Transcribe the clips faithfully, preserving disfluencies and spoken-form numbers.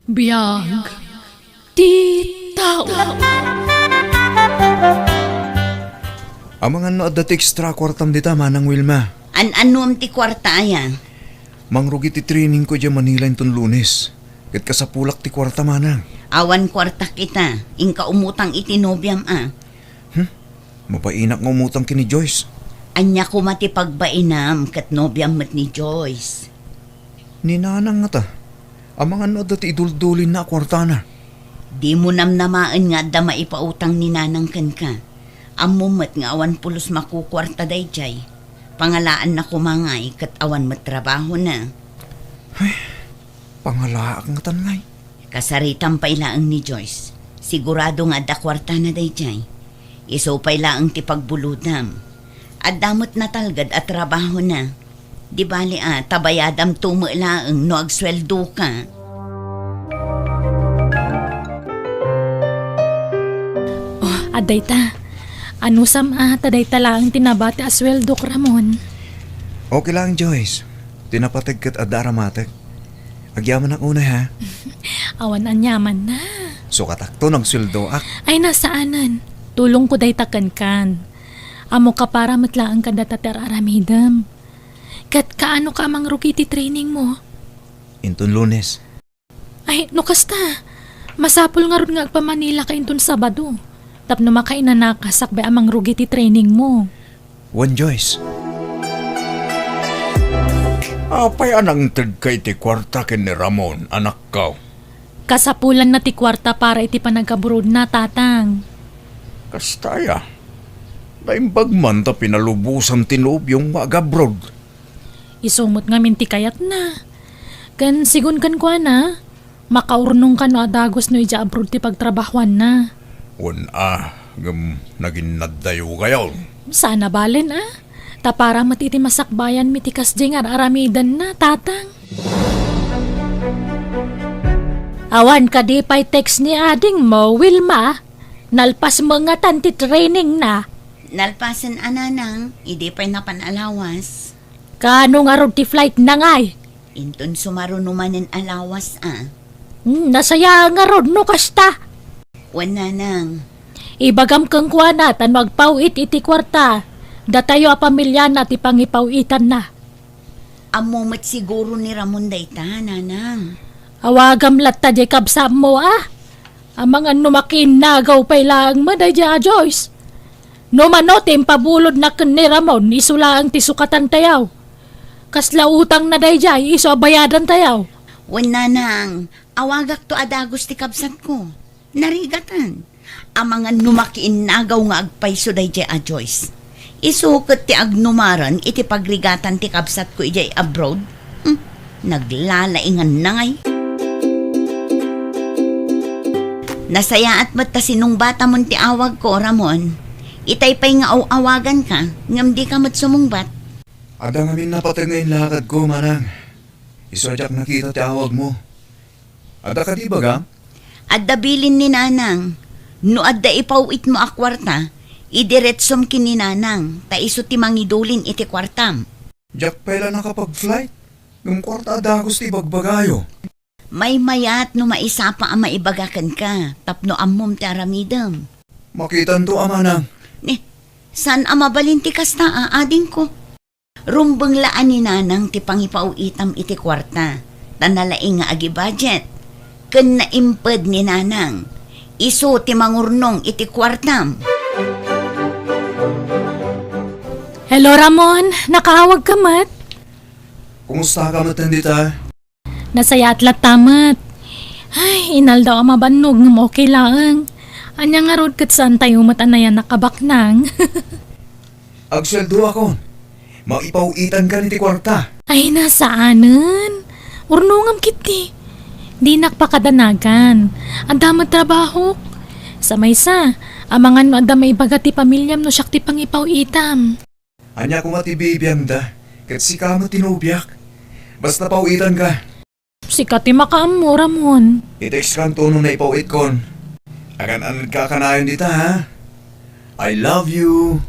Biag ti tao. Amangan no adda ti extra kuartam dita, Manang Wilma. An-annuam ti kuarta aya? Mangrugi ti training ko idiay Manila inton Lunes. Ket kasapulak ti kuarta, Manang. Awan kuartak ita, inka umutang iti nobiam a. Hmm? Mabainak nga umutang ken ni Joyce. Ania koma ti pagbainam ket nobiam met ni Joyce? Ni Nanang ngata. Amangan no adda ti iduldulinna a kuartana. Dimo namnamaen nga adda maipautang ni Nanang kenka. Ammom met nga awan pulos makukuarta daydiay. Pangalaanna koma ngay ket awan met trabahona. Ay, pangalaak ngatan ngay. Kasaritam pay laeng ni Joyce. Sigurado nga adda kuartana daydiay. Isu pay laeng ti pagbulodam. Adda met natalged a trabahona. Di bali a, ta bayadamto met laeng no agsueldoka. Oh, adda ita. Anusam a, ta dayta laeng ti nabati a sueldok, Ramon. Okay lang, Joyce. Ti napateg ket adda aramatek. Agyamanak unay, ha? Awan aniamanna. Sukatakto, nagsueldoak. Ay, na, saanen. Tulongko dayta kenkan. Ammoka para met laeng kadata ti ar-aramidem. Ket kaano ka mangrugi ti training mo? Inton Lunes. Ay, no kasta, masapul ngarud nga agpa-Manila ka inton Sabado. Tapno makainanaka sakbay a mangrugi ti training mo. Wen, Joyce. Apay a nangtedka iti kuarta ken ni Ramon, anakko? Kasapulanna ti kuarta para iti panag-abroadna, Tatang. Kasta aya? Naimbag man ta pinalubosan ti nobiom nga ag-abroad. Isu met ngamin ti kayatna. Ken sigun kenkuana, makaurnongka no adagus no idiay abroad ti pagtrabahuanna. Wen a, ngem naginnaddayo kayon. Saan a balen a? Ta para met iti masakbayanmi ti kasdiay nga ar-aramidenna, Tatang. Awan kadi pay text ni adingmo, Wilma? Nalpas met ngatan ti trainingna? Nalpasen a, Nanang, idi pay napan a lawas. Kaano ngarud ti flightna ngay? Inton sumaruno manen a lawas a. Hmm, nasaya ngarud no kasta. Wen, Nanang. Ibagam kenkuana ta no agpaw-it iti kuarta, datayo a pamiliana ti pangipaw-itanna. Ammo met siguro ni Ramon dayta, Nanang. Awagam latta diay kabsatmo a. Amangan no makiinnagaw pay laeng met daydiay a Joyce. No mano ti impabulodna ken ni Ramon, isu laeng ti sukatantayo. Kasla utangna daydiay, isu a bayadantayo. Wen, Nanang, awagakto a dagus ti kabsatko. Narigatan. Amangan no makiinnagaw nga agpayso daydiay a Joyce. Isu ket ti agnumaran iti pagrigatan ti kabsatko idiay abroad. Hmm, naglalainganna ngay. Nasayaat met ta sinungbatamon ti awagko, Ramon. Itay pay nga aw-awaganka, ngem dika met sumungbat. Adda ngamin napateg nga inlakadko, Manang. Isu a diak nakita ti awagmo. Adda kadi ibagam? Adda bilin ni Nanang. No adda ipaw-itmo a kuarta, idiretsom ken ni Nanang, ta isu ti mangidulin iti kuartam. Diak pay la nakapag-flight. Ngem kuarta a dagus ti ibagbagayo. Maymayat no maisapa a maibaga kenka, tapno ammom ti aramidem. Makitanto a, Manang. Ni, saan a mabalin ti kasta a, adingko? Rumbeng la a ni Nanang ti pangipaw-itam iti kuarta, ta nalaing nga agibudget, ken naimped ni Nanang. Isu ti mangurnong iti kuartam. Hello, Ramon. Nakaawagka met? Kumustaka met dita? Nasayaat latta met. Ay, inaldaw a mabannog ngem okay laeng. Ania ngarud ket saantayo met a nayanak a baknang? Agsueldoakon. Maipaw-itankan iti kuarta. Ay, na, saanen. Urnongam ketdi. Dinak pakadanagan. Adda met trabahok. Sa maysa, amangan no adda maibaga ti pamiliam no siak ti pangipaw-itam. Ania koma ti bibiangda, ket sika met ti nobiak. Basta paw-itanka. Sika ti makaammo, Ramon. I-text kanto no naipaw-itkon. Agan-anadka a kanayon dita, ha? I love you.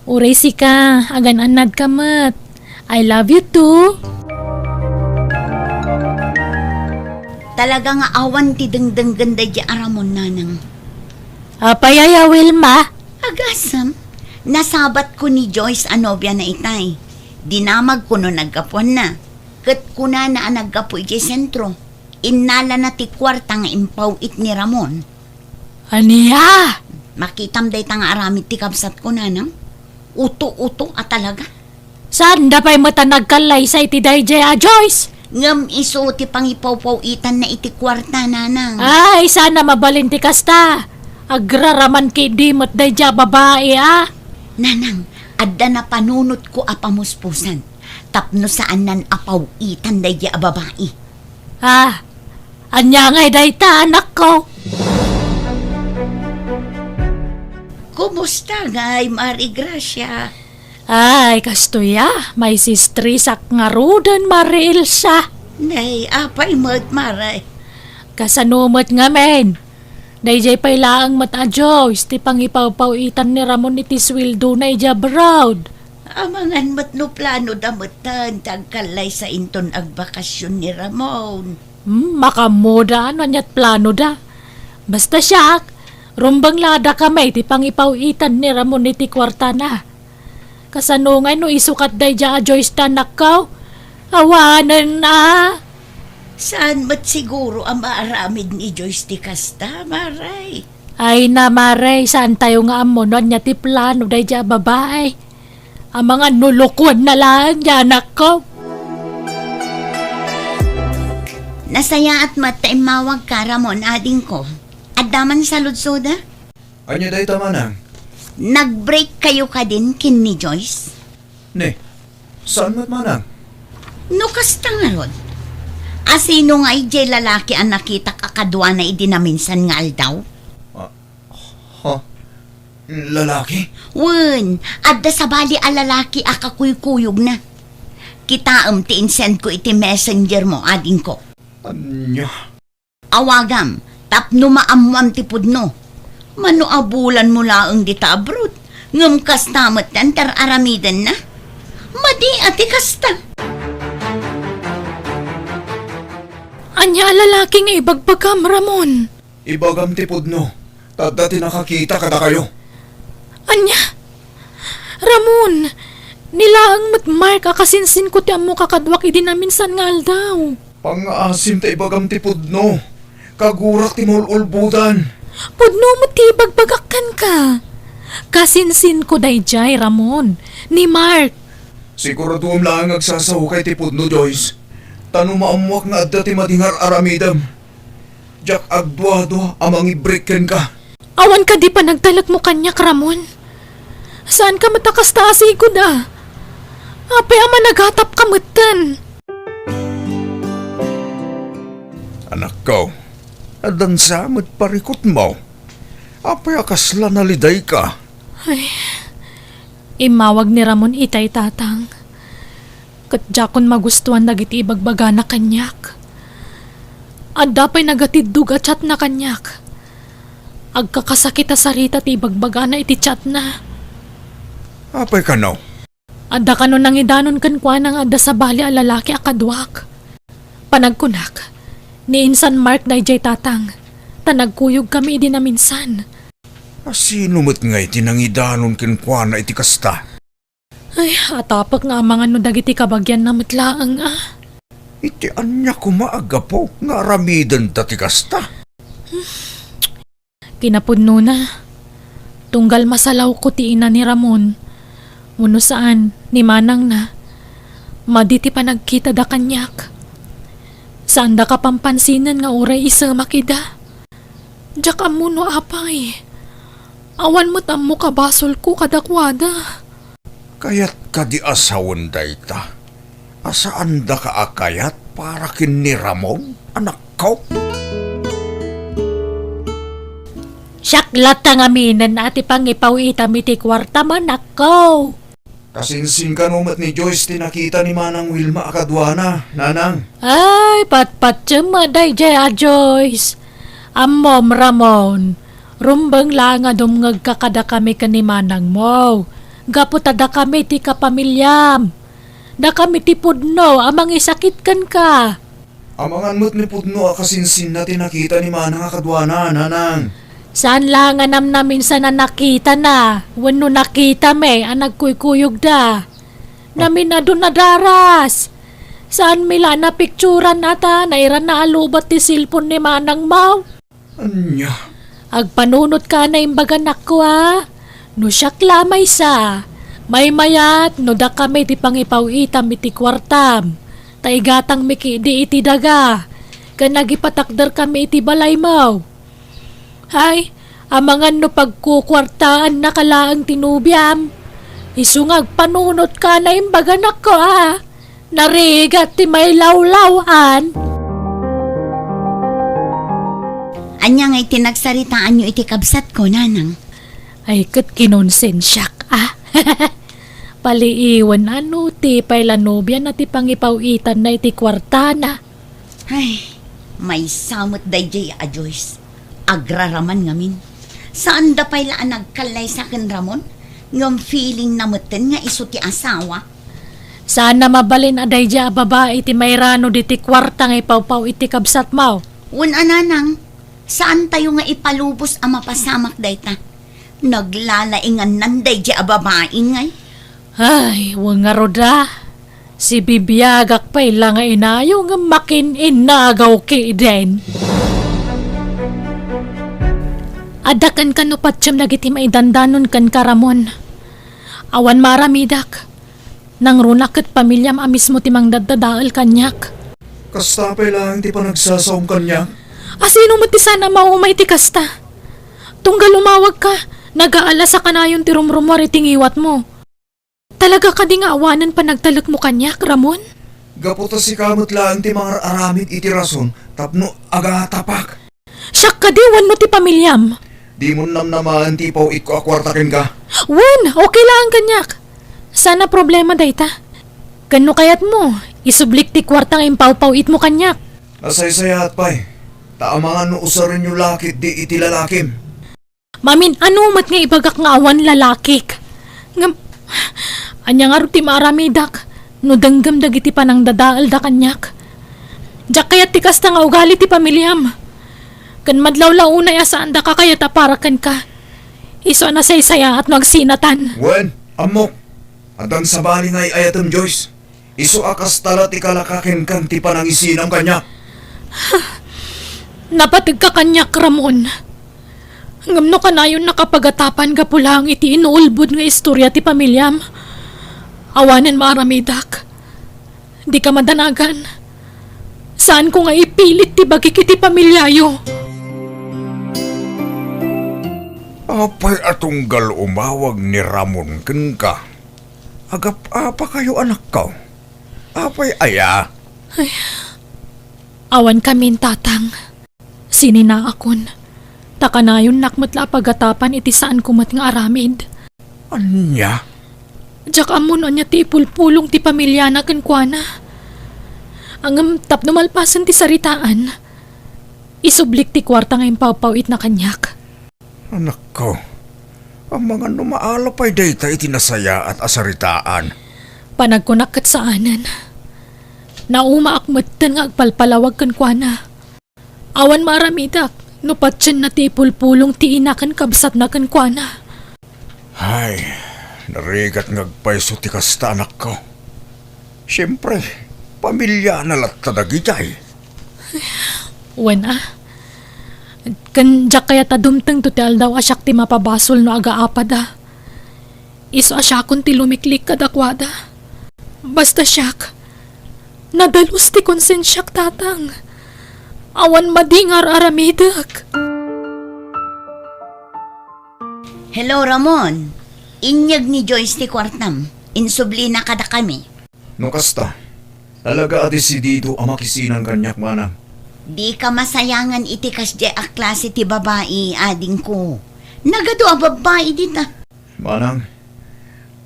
Uray sika, agan-anadka met. I love you too. Talaga nga awan ti dengdenggen daydi a Ramon, nanang. Apay aya, Wilma? Agasem, nasabatko ni Joyce a nobiana itay. Dinamagko no naggapuanna. Ket kunana a naggapu idiay sentro. Innalana ti kuarta nga impaw-it ni Ramon. Ania? Makitam dayta nga aramid ti kabsatko, nanang. Uto-uto a talaga. Saanda pay met a nagkallaysa iti daydiay a Joyce? Ngem isu ti pangipaw-paw-itanna iti kuarta, nanang. Ay, saan a mabalin ti kasta. Agraraman ketdi met daydiay a babai, a. Nanang, adda napanunotko a pamuspusan tapno saannan a paw-itan daydiay a babai. Ah, ania ngay dayta, anakko? Kumusta ngay, Mari Gracia? Ay, kastoy a, maisistresak ngaruden, Mari Elsa. Nay, apay met, Mari? Kasano met ngamin? Daydiay pay laeng met a Joyce ti pangipawpaw-itan ni Ramon iti suweldona idiay abroad. Amangan met no planoda metten ti agkallaysa inton agbakasyon ni Ramon. Hmm, makaammoda no aniat planoda. Basta siak, rumbeng la a dakami ti pangipaw-itan ni Ramon iti kuartana. Kasano ngay no isukat daydiay a Joyce ta, anakko? Awanen a. Saan met siguro a maaramid ni Joyce ti kasta, Mari? Ay na, Mari, saantayo nga ammo no ania ti plano daydiay a babai. Amangan no lokoenna laeng diay anakko. Nasayaat met ta immawagka, Ramon, adingko. Adda man saludsoda? Ania dayta, manang? Nag-break kayo kadin ken ni Joyce? Ne, saan met, manang? No kasta ngarud, a sino ngay diay lalaki a nakitak a kaduana idi naminsan nga aldaw? Ah, ha? Lalaki? Wen, adda sabali a lalaki a kakuykuyogna. Kitaem ti insendko iti messenger mo, adingko. Ania? Awagam tapno maammoam ti pudno. Mano a bulanmo laeng dita abroad, ngem kasta met ti ar-aramidenna? Madi a ti kasta. Ania a lalaki nga ibagbagam, Ramon? Ibagam ti pudno, ta adda ti nakakita kadakayo. Ania? Ramon, ni laeng met Mark a kasinsinko ti ammoka kaduak idi naminsan nga aldaw. Pangngaasim ta ibagam ti pudno. Kagurak ti maul-ulbodan. Pudno met ti ibagbagak kenka. Kasinsinko daydiay, Ramon, ni Mark. Siguradoem laeng nga agsasawkay ti pudno, Joyce. Ta no maammoak nga adda ti madi nga ar-aramidem, diak agduadua a mangibreak kenka. Awan kadi panagtalekmo kaniak, Ramon? Saanka met a kasta a sigud a? Apay a managatapka metten? Anakko, addan sa met parikutmo. Apay a kasla nalidayka? Ay, immawag ni Ramon itay, Tatang. Ket diakon magustuan dagiti ibagbagana kaniak. Adda pay nagatiddog a chatna kaniak. Agkakasakit a sarita ti ibagbagana iti chatna. Apay kano? Adda kano nangidanon kenkuana nga adda sabali a lalaki a kaduak. Panagkunak, ni insan Mark daydiay, Tatang, ta nagkuyogkami idi naminsan. A sino met ngay ti nangidanon kenkuana iti kasta? Ay, atapek nga amangan no dagiti kabagianna met laeng a. Iti ania koma a gapu nga aramidenda ti kasta? Kinapudnona, tunggal masalawko ti ina ni Ramon, wenno saan, ni manangna, madi ti panagkitada kaniak. Saanda kapampansinan nga uray isemak ida. Diak ammo no apay. Awan met ammo kabasolko kadakuada. Kayat kadi a sawen dayta? A saandaka a kayat para ken ni Ramon, anakko? Siak latta ngaminen a ti pangipaw-itam iti kuartam, anakko. Kasinsin kano met ni Joyce ti nakita ni Manang Wilma a kaduana, nanang? Ay, patpatiem a daydiay a Joyce. Ammom, Ramon, rumbeng la nga dumngegka kadakami ken ni manangmo, gapu ta dakami ti kapamiliam. Dakami ti pudno a mangisakit kenka. Amangan met ni pudno a kasinsinna ti nakita ni Manang a kaduana, Nanang. Saan la nga namnaminsan a nakitana, wenno nakitami a nagkuykuyogda. Namin-adun a daras. Saanmi la a napikturan a ta nairana a lobet ti cellphone ni Manang Mau. Ania? Agpanunotka a naimbag, anakko, a? No siak la a maysa, maymayat no dakami ti pangipaw-itam iti kuartam, ta igatangmi ketdi iti daga, ken agipatakderkami iti balaymo. Ay, amangan no pagkukuartaannaka laeng ti nobiam. Isu nga agpanunotka a naimbag, anakko, a? Narigat ti mailawlaw-an. Ania ngay ti nagsaritaanyo iti kabsatko, Nanang? Ay, ket kinonsensiak, a? Paliiwen a no ti pay la nobiana ti pangipaw-itanna iti kuartana. Ay, maysa met daydiay a Joyce. Agraraman ngamin. Saanda pay la a nagkallaysa ken Ramon, ngem feelingna metten nga isu ti asawa. Saanna mabalin a daydiay a babai ti mairano diti kuarta nga ipawpaw iti kabsatmo. Wen a, Nanang, saantayo nga ipalubos a mapasamak dayta. Naglalaingannan daydiay a babai ngay. Ay, wen ngarud a. Sibibiagak pay la nga inayo ngem makin-innagaw ketdin. Adda kenka no patiem dagiti maidandanon kenka, Ramon. Awan maaramidak. Nangruna ket pamiliam a mismo ti mangdaddadael kaniak. Kasta pay laeng ti panagsasaom kaniak? A sino met ti saan a mauma iti kasta? Tunggal umawagka, nagaalas a kanayon ti rumrumuar iti ngiwatmo. Talaga kadi nga awanen panagtalekmo kaniak, Ramon? Gapu ta sika met laeng ti mangar-aramid iti rason tapno agatapak. Siak kadi wenno ti pamiliam? Dimo namnamaen ti ipaw-itko a kuarta kenka? Wen, okay laeng kaniak. Saan a problema dayta. Ken no kayatmo, isublik ti kuarta nga impawpaw-itmo kaniak. Nasaysayaat pay, ta amangan no usarenyo la ketdi iti lalakim. Mamin-ano met nga ibagak nga awan lalakik? Ngem, ania ngarud ti maaramidak no denggem dagiti panangdadaelda kaniak? Diak kayat ti kasta nga ugali ti pamiliam. Ken madlawlaw unay a saandaka kayat a para kenka. Isu a nasaysayaat no agsinatan. Wen, ammok, addan sabali nga ay-ayatem, Joyce. Isu a kasta la ti kalaka kenka ti panangisinam kaniak. Napategka kaniak, Ramon. Ngem no kanayonnaka pagatapan gapu laeng iti inuulbod nga istorya ti pamiliam, awanen maaramidak. Dika madanagan. Saanko nga ipilit ti bagik iti pamiliayo. Apay a tunggal umawag ni Ramon kenka? Agap-apakayo, anakko. Apay aya? Ay, awan kamin, Tatang. Sininaakon. Ta kanayonnak met la a pagatapan iti saanko met nga aramid. Ania? Diak ammo no ania ti ipulpulong ti pamiliana kenkuana. Ngem tapno malpasen ti saritaan, isublik ti kuarta nga impawpaw-itna kaniak. Anakko, amangan no maala pay dayta iti nasayaat a saritaan. Panagkunak ket saanen. Naumaak metten nga agpalpalawag kenkuana. Awan maaramidak no patienna ti ipulpulong ti ina ken kabsatna kenkuana. Ay, narigat nga agpayso ti kasta, anakko. Siempre, pamiliana latta dagidiay. Wen a. Ken diak kayat a dumtengto ti aldaw a siak ti mapabasol no agaapada. Isu a siakon ti lumiklik kadakuada. Basta siak, nadalus ti konsensiak, Tatang. Awan madi nga ar-aramidek. Hello, Ramon. Inyeg ni Joyce ti kuartam. Insublina kadakami. No kasta, talaga a desidido a makisinan kaniak, manang. Dika masayangan iti kasdiay a klase ti babai, adingko. Nagadu a babbai dita. Manang,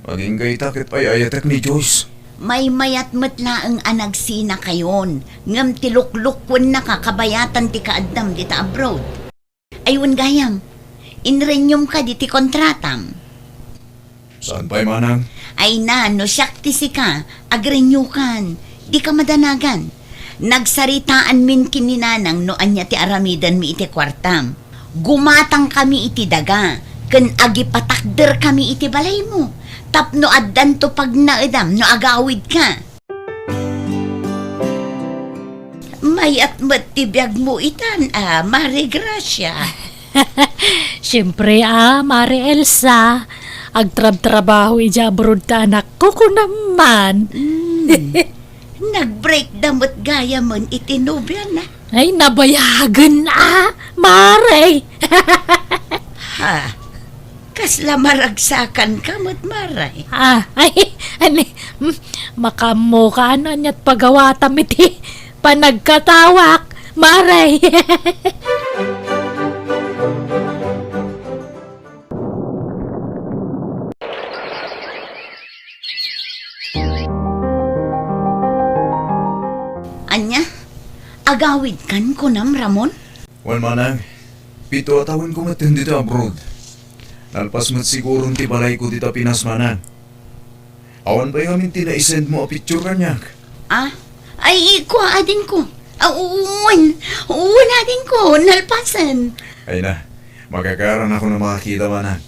agingga ita ket ay-ayatek ni Joyce. Maymayat met laeng a nagsinakayon, ngem ti luklukuennaka kabayatan ti kaaddam dita abroad. Ay, wen gayam, inrenyom kadi ti kontratam? Saan pay, manang? Ay na, no siak ti sika, agrenyukan. Dika madanagan. Nagsaritaanmin ken ni Nanang no ania ti aramidenmi iti kuartam. Gumatangkami iti daga, ken agipatakderkami iti balaymo, tapno addanto pagnaedam no agawidka. Mayat met ti biagmo itan, a, Mare Gracia. Siempre, a, Mare Elsa. Agtrabtrabaho idiay abroad ta anakko, kunam man. Mm. Nag-break da met gayamen iti nobiana. Ay, nabayagen, a, Mare. Ha? Kasla maragsakanka met, Mare. A, ay, ani, hmm, makaammoka no aniat pagawatam iti panagkatawak, Mare. Ania? Agawidkan, kunam, Ramon? Wen, manang, pito a tawenko met ditoy abroad. Nalpas met siguron ti balayko dita Pinas, manang. Awan pay ngamin ti naisendmo a picture kaniak. A? Ay, kua, adingko. A, wen, wen, adingko, nalpasen. Ay na, makakaranakon a makakita, manang.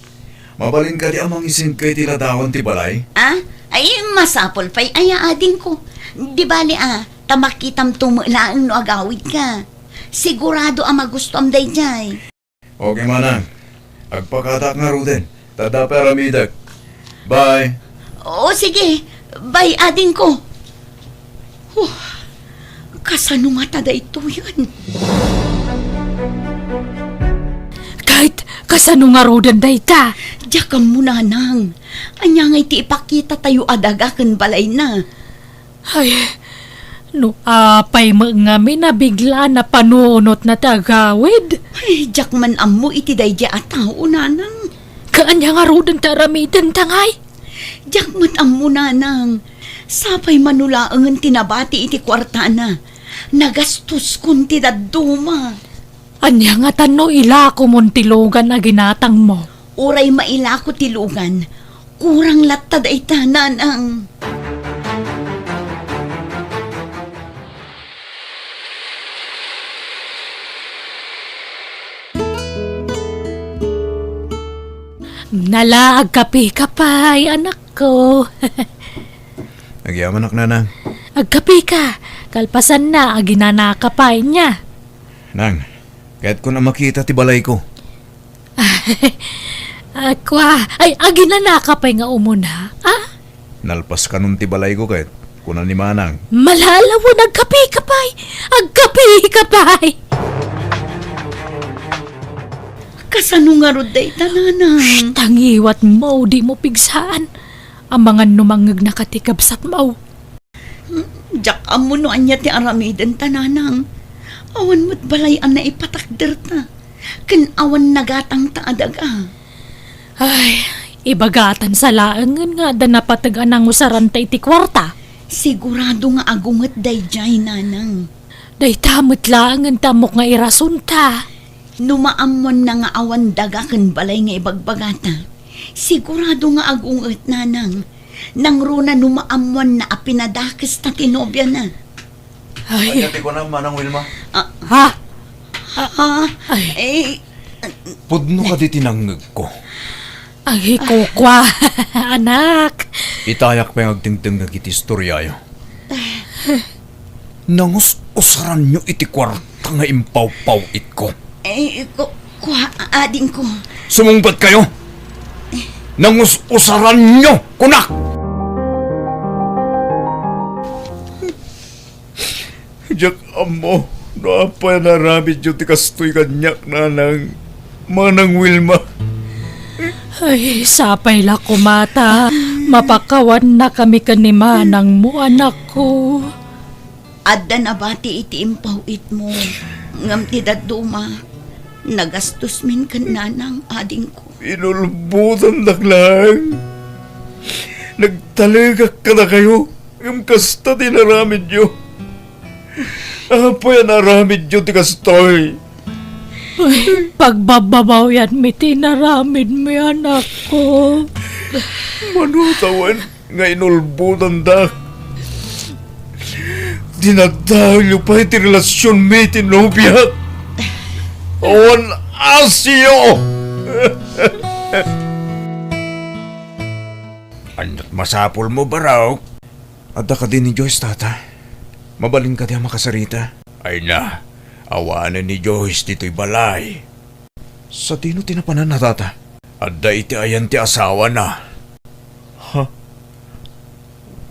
Mabalin kadi a mangisend ka iti ladawan ti balay? A? Ay, masapul pay aya, adingko. Di bali, a, ta makitamto met laeng no agawidka. Sigurado a magustuam daydiay. Okay, manang. Agpakadak ngaruden, ta adda pay aramidek. Bye. O, sige. Bye, adingko. Huh, kasano ngata daytoyen? Ket kasano ngaruden dayta? Diak ammo, nanang. Ania ngay ti ipakitatayo a daga ken balayna? Ay, no apay met ngamin a biglaan a panunotna ti agawid? Ay, diak man ammo iti daydiay a tao, nanang. Ket ania ngaruden ti aramidenta ngay? Diak met ammo, nanang. Sapay mano laengen ti nabati iti kuartana. Nagastoskon ti dadduma. Ania ngata no ilakomon ti lugan a ginatangmo? Uray mailako ti lugan, kurang latta dayta, nanang. Nala, agkapeka pay, anakko. Agyamanak, nanang. Agkapeka, kalpasanna, aginanaka pay, ania? Nang, kayatkon a makita ti balayko. A, kua, ay, aginanaka pay nga umuna, a? Nalpaskanon ti balayko ket kuna ni manang. Malalawen, agkapeka pay! Agkapeka pay! Kasano ngarud dayta, nanang? Shh, tangiwatmo, dimo pigsaan. Amangan no mangngegnaka ti kabsatmo. Hmm, diak ammo no ania ti aramidenta, nanang. Awan met balay a naipatakderta, ken awan nagatangta a daga. Ay, ibagatan sa laengen nga adda napateg a nangusaranta iti kuarta. Sigurado nga agunget daydiay, nanang. Dayta met laengen ti ammok nga irasonta. No maammoanna nga awan daga ken balay nga ibagbagata, sigurado nga agunget, nanang. Nangruna no maammoanna a pinadakesta ti nobiana. Ay. Ania ti kunam, Manang Wilma? Ah. Ha? Ha? Ay. Eh, pudno kadi ti nangngegko? Ay, kukua, anak. Itayak pay nga agdengdengngeg iti istoriayo. Nangus-usaranyo iti kuarta nga impawpaw-itko. Eh, ku-, kua, adingko. Sumungpetkayo! Nangus-usaranyo, kunak! Diak ammo no apay a naaramidyo ti kastoy kaniak, nanang, Manang Wilma. Ay, sapay la koma ta mapakawannakami ken ni manangmo, anakko. Adda nabati iti impaw-itmo, ngem ti dadduma, nagastosmin ken nanang, adingko. Inulbodandak laeng. Nagtalegak kadakayo, ngem kasta ti inaramidyo. Apay a naaramidyo ti kastoy? Uy, pagbababawyanmi ti inaramidmi, anakko. Mano ta wen nga inulbodandak. Dinadaelyo pay ti relasionmi ti nobiak. Awan asio! Ania't masapulmo, Barok? Adda kadi ni Joyce, Tata? Mabalin kadi a makasarita? Ay na, awanen ni Joyce ditoy balay. Sadino ti napananna, Tata? Adda iti ayan ti asawana. Ha?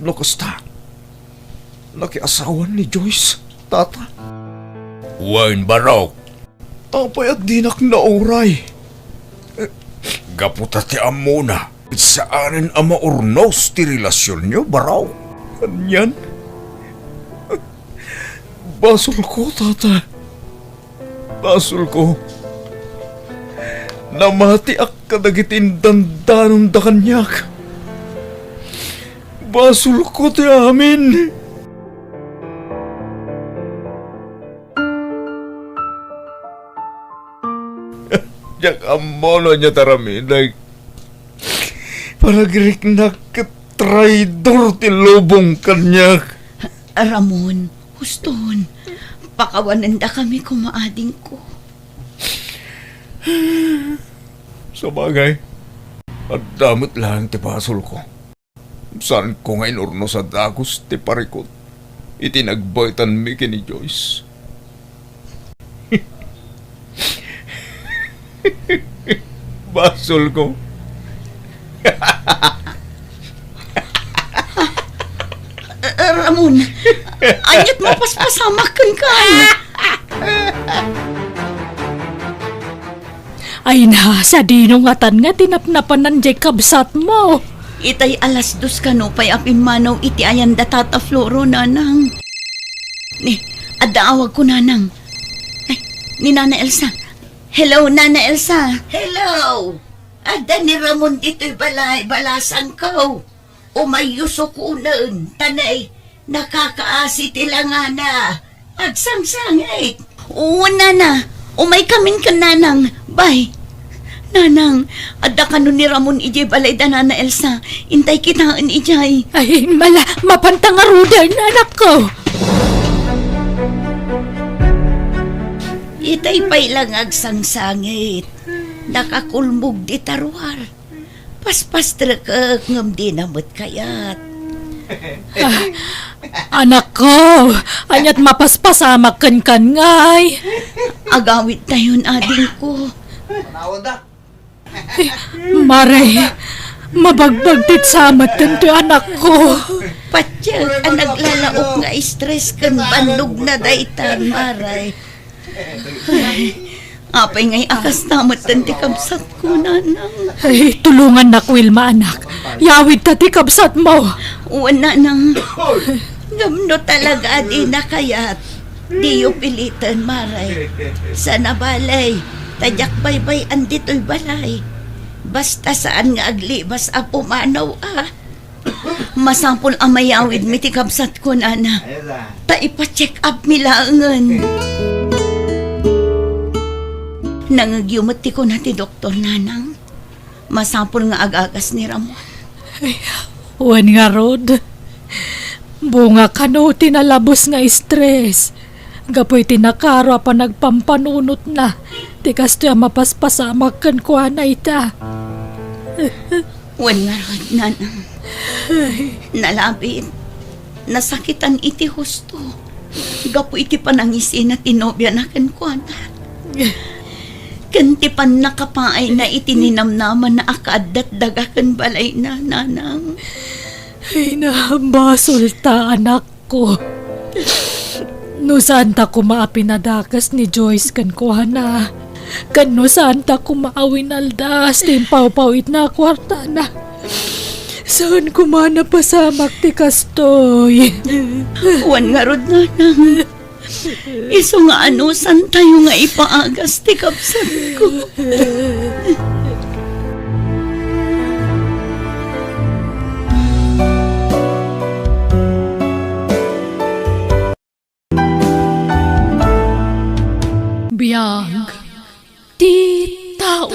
No kasta, nakiasawan ni Joyce, Tata? Wen, Barok. Apay a dinak nauray? Gapu ta ti ammona, saanen a maurnos ti relasionyo, Barok. Anian? Basolko, Tata. Basolko. Namatiak kadagiti indandanonda kaniak. Basolko ti amin. Diak ammo no ania ti aramidek. Panagriknak ket traidor ti lubong kaniak. Ramon, huston. Pakawanendakami koma, adingko. Sabagay, adda met laeng ti basolko. Saanko nga inurnos a dagus ti parikut iti nagbaetanmi ken ni Joyce. Basolko. Eh, Ramon, ania't mapaspasamak kenka? Ay na, sadino ngatan nga ti napnapanan diay kabsatmo? Itay alas dos kano pay a pimmanaw iti ayan da Tata Floro, nanang. Ni, adda awagko, nanang. Ay, ni Nana Elsa. Hello, Nana Elsa. Hello! Adda ni Ramon ditoy balay, balasangko. Umayyo sukonen, ta nay, nakakaasi ti langana. Agsangsangit. Oo, nana. Umaykamin ken nanang. Bye. Nanang, adda kano ni Ramon idiay balay da Nana Elsa. Intay kitaen idiay. Ay, mala, mapanta ngaruden, anakko. Itay pay lang agsangsangit. Nakakulmog dita ruar. Paspastrekek ngem dina met kayat. Ah, anakko, ania't mapaspasamak kenkan ngay? Agawidtayon, adingko. Eh, Mare, mabagbagtit sa met daytoy anakko. Patiek a naglalaok nga stress ken bannogna daytan, Mare. Ay, apay ngay a kasta metten ti kabsatko, nanang? Ay, tulongannak, Wilma, anak. Yawidta ti kabsatmo. Wen, nanang. Ngem no talaga a dina kayat, diyo piliten, Mare. Sana balay, ta diak baybay-an ditoy balay. Basta saan nga aglibas a pumanaw, a. Masapul a mayawidmi ti kabsatko, nana. Ta ipa-check up mi laengen. Nangngegyo met ti kuna ti doktor, nanang. Masapul nga agagas ni Ramon. Ay, wen ngarud. Bunga kano ti nalabes nga stress. Gapu iti nakaro a panagpampanunotna, ti kastoy a mapaspasamak kenkuana ita. Wen ngarud, nanang. Nalabit, nasakitan iti husto. Gapu iti panangisina ti nobiana kenkuana. Ken ti pannakapaayna iti ninamnamana a kaaddat daga ken balayna, nanang. Ay, nabasolta, anak. Ko. No saanta koma a pinadakes ni Joyce kenkuana, ken no saanta koma a winaldas ti impawpawitna a kuartana, saan koma napasamak ti kastoy. Wen ngarud, nanang. Isu nga anusantayo nga ipaagas ti kabsatko. Biag ti tao.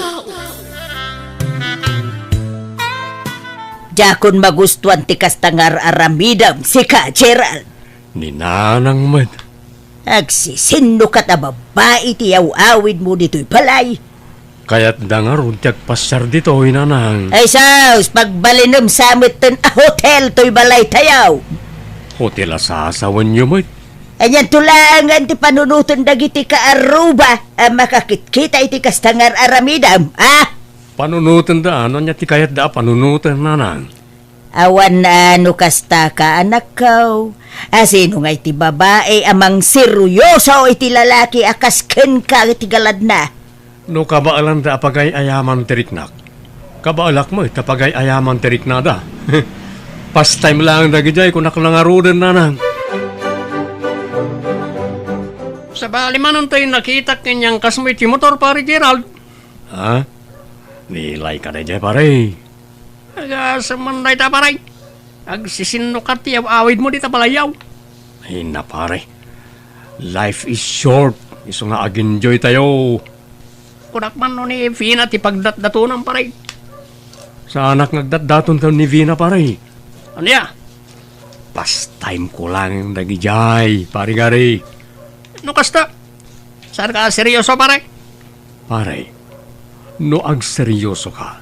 Diakon magustuan ti kasta nga ar-aramidem, sika, Gerald. Ni Nanang met. Agsisinnukat a babbai ti aw-awidmo ditoy balay. Kayatda ngarud ti agpasiar ditoy, Nanang. Ay sus, pagbalinem sa metten a hotel toy balaytayo. Hotel a sasawenyo met. Anianto laengen ti panunoten dagiti kaarruba a makakitkita iti kasta nga ar-aramidem, a? Panunotenda, no ania ti kayatda a panunoten, Nanang? Awan a no kasta ka, anakko. A sino ngay ti babai a mangseryoso iti lalaki a kas kenka iti galadna? No kabaelanda a pagay-ayaman ti riknak, kabaelak met a pagay-ayaman ti riknada. Pastime laeng dagidiay, kunak la ngaruden, Nanang. Sabali manen toy nakitak ken iangkasmo iti motor, Pare Gerald. Ha? Nilay ka daydiay, pare. Agasem man dayta, pare. Agsisinnukat ti aw-awidmo dita balayyo. Ay na, pare. Life is short. Isu nga ag-enjoy tayo. Kunak man no ni Vina ti pagdatdatonam, pare. Saanak nga agdatdaton ken ni Vina, pare. Ania? Pastime ko lang dagidiay, pare Gary. No kasta, saan ka seryoso, pare? Pare, no agseryoso ka,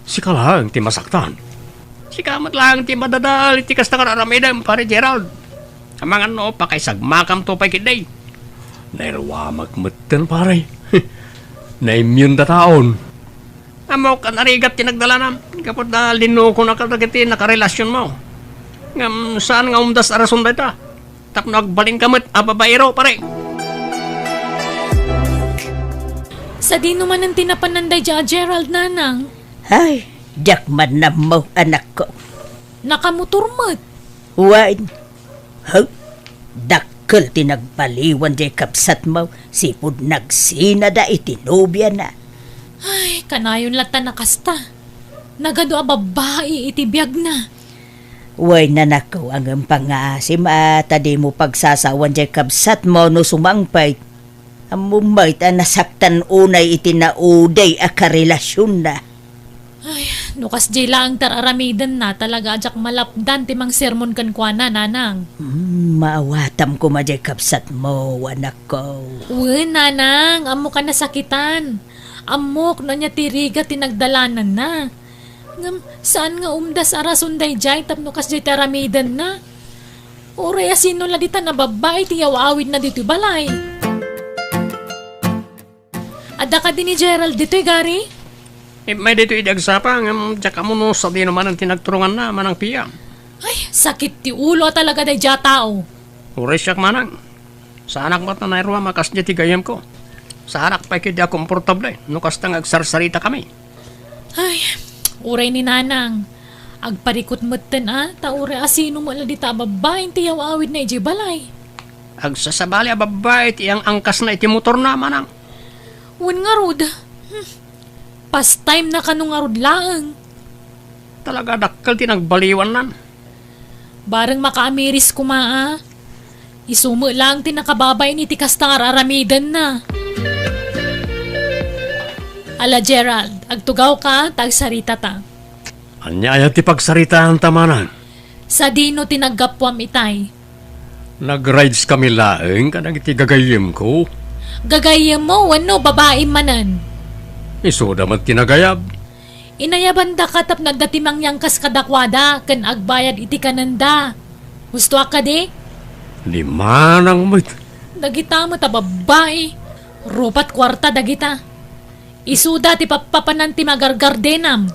sika laeng ti masaktan. Sika met laeng ti madadael iti kasta nga ar-aramidem, Pare Gerald. Amangan no pakaisagmakamto pay ketdi. Nairuamak metten, pare. Naimyenda taon. Ammok a narigat ti nagdalanam. Gapu ta linukonaka dagiti nakarelasionmo. Ngem saan nga umdas a rason dayta. Tapno agbalinka met a babaero, pare. Sadino manen ti napanan daydiay a Gerald, Nanang? Ay, diak man nammo, anakko. Nakamotor met. Wen, ha? Dakkel ti nagbaliwan diay kabsatmo, sipud nagsinada iti nobiana. Ay, kanayon latta a kasta. Nagadu a babbai iti biagna. Wen, anakko, ngem pangngaasim a ta dimo pagsasawan diay kabsatmo no sumangpet. Ammom met a nasaktan unay iti naudi a karelasionna. Ay, no kasdiay laeng ti ar-aramidenna, talaga a diak malapdan ti mangsermon kenkuana, Nanang. Hmm, maawatam koma diay kabsatmo, anakko. Wen, Nanang, ammok a nasakitan. Ammok no ania ti rigat ti nagdalananna. Ngem saan nga umdas a rason daydiay tapno kasdiay ti aramidenna. Uray a sino la dita a babbai ti aw-awidna ditoy balay? Adda kadi ni Gerald ditoy, Gary? Immay ditoy idi agsapa, ngem diak ammo no sadino manen ti nagturonganna, Manang Pia. Ay, sakit ti ulo a talaga daydiay a tao. Uray siak, Manang. Saanak met a nairuam a kasdiay ti gayyemko. Saanak pay ketdi a komportable no kasta nga agsarsaritakami. Ay, uray ni Nanang. Agparikut metten a, ta uray a sino met la dita a babbai ti aw-awidna idiay balay. Agsasabali a babbai ti ang-angkasna iti motorna, Manang. Wen ngarud. Hmm. Pastime na kano ngarud laeng. Talaga dakkel ti nagbaliwannan. Bareng makaamiris koma a. Isu met laeng ti nakababain iti kasta nga ar-aramidenna. Ala, Gerald, agtugawka ta agsaritata. Ania aya ti pagsaritaanta, Manang? Sadino ti naggapuam itay? Nag-rides kami laeng kadagiti gagayyemko. Gagayyemmo wenno babaim manen? Isuda met ti nagayab. Inayabandaka tapno adda ti mangyangkas kadakuada ken agbayad iti kanenda. Husto a kadi? Ni Manang met. Dagita met a babbai. Rupat kuarta dagita. Isuda ti pappapanan ti magargardenam.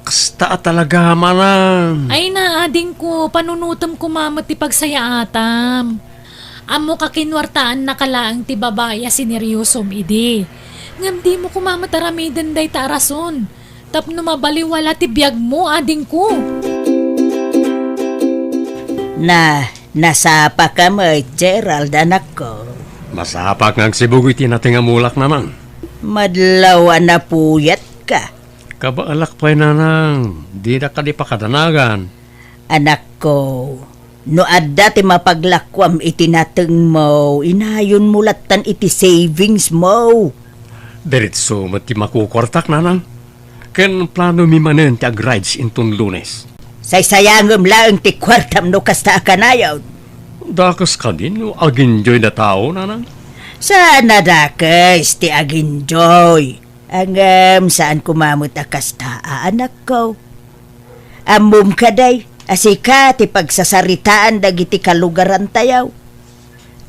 Kasta a talaga, Manang. Ay na, adingko, panunotem koma met ti pagsayaatam. Ammok a kinuartaannaka laeng ti babai a sineryosom idi. Ngem dimo koma met aramiden dayta a rason. Tapno mabaliwala ti biagmo, adingko. Na, nasapaka met, Gerald, anakko. Masapak nga agsibug iti nateng a mulak, Nanang. Madlaw a napuyatka. Kabaelak pay, Nanang. Dina kadi pakadanagan. Anakko, no adda ti mapaglakuam iti natengmo, inayonmo lattan iti savingsmo. Diretso met ti makukuartak, Nanang. Ken planomi manen ti ag-rides inton Lunes. Saysayangem laeng ti kuartam no kasta a kanayon. Dakes kadi no aginjoy da tao, nanang? Saan a dakes ti aginjoy. Ngem saan koma met a kasta a anakko. Ammom kadi a sika ti pagsasaritaan dagiti kalugarantayo.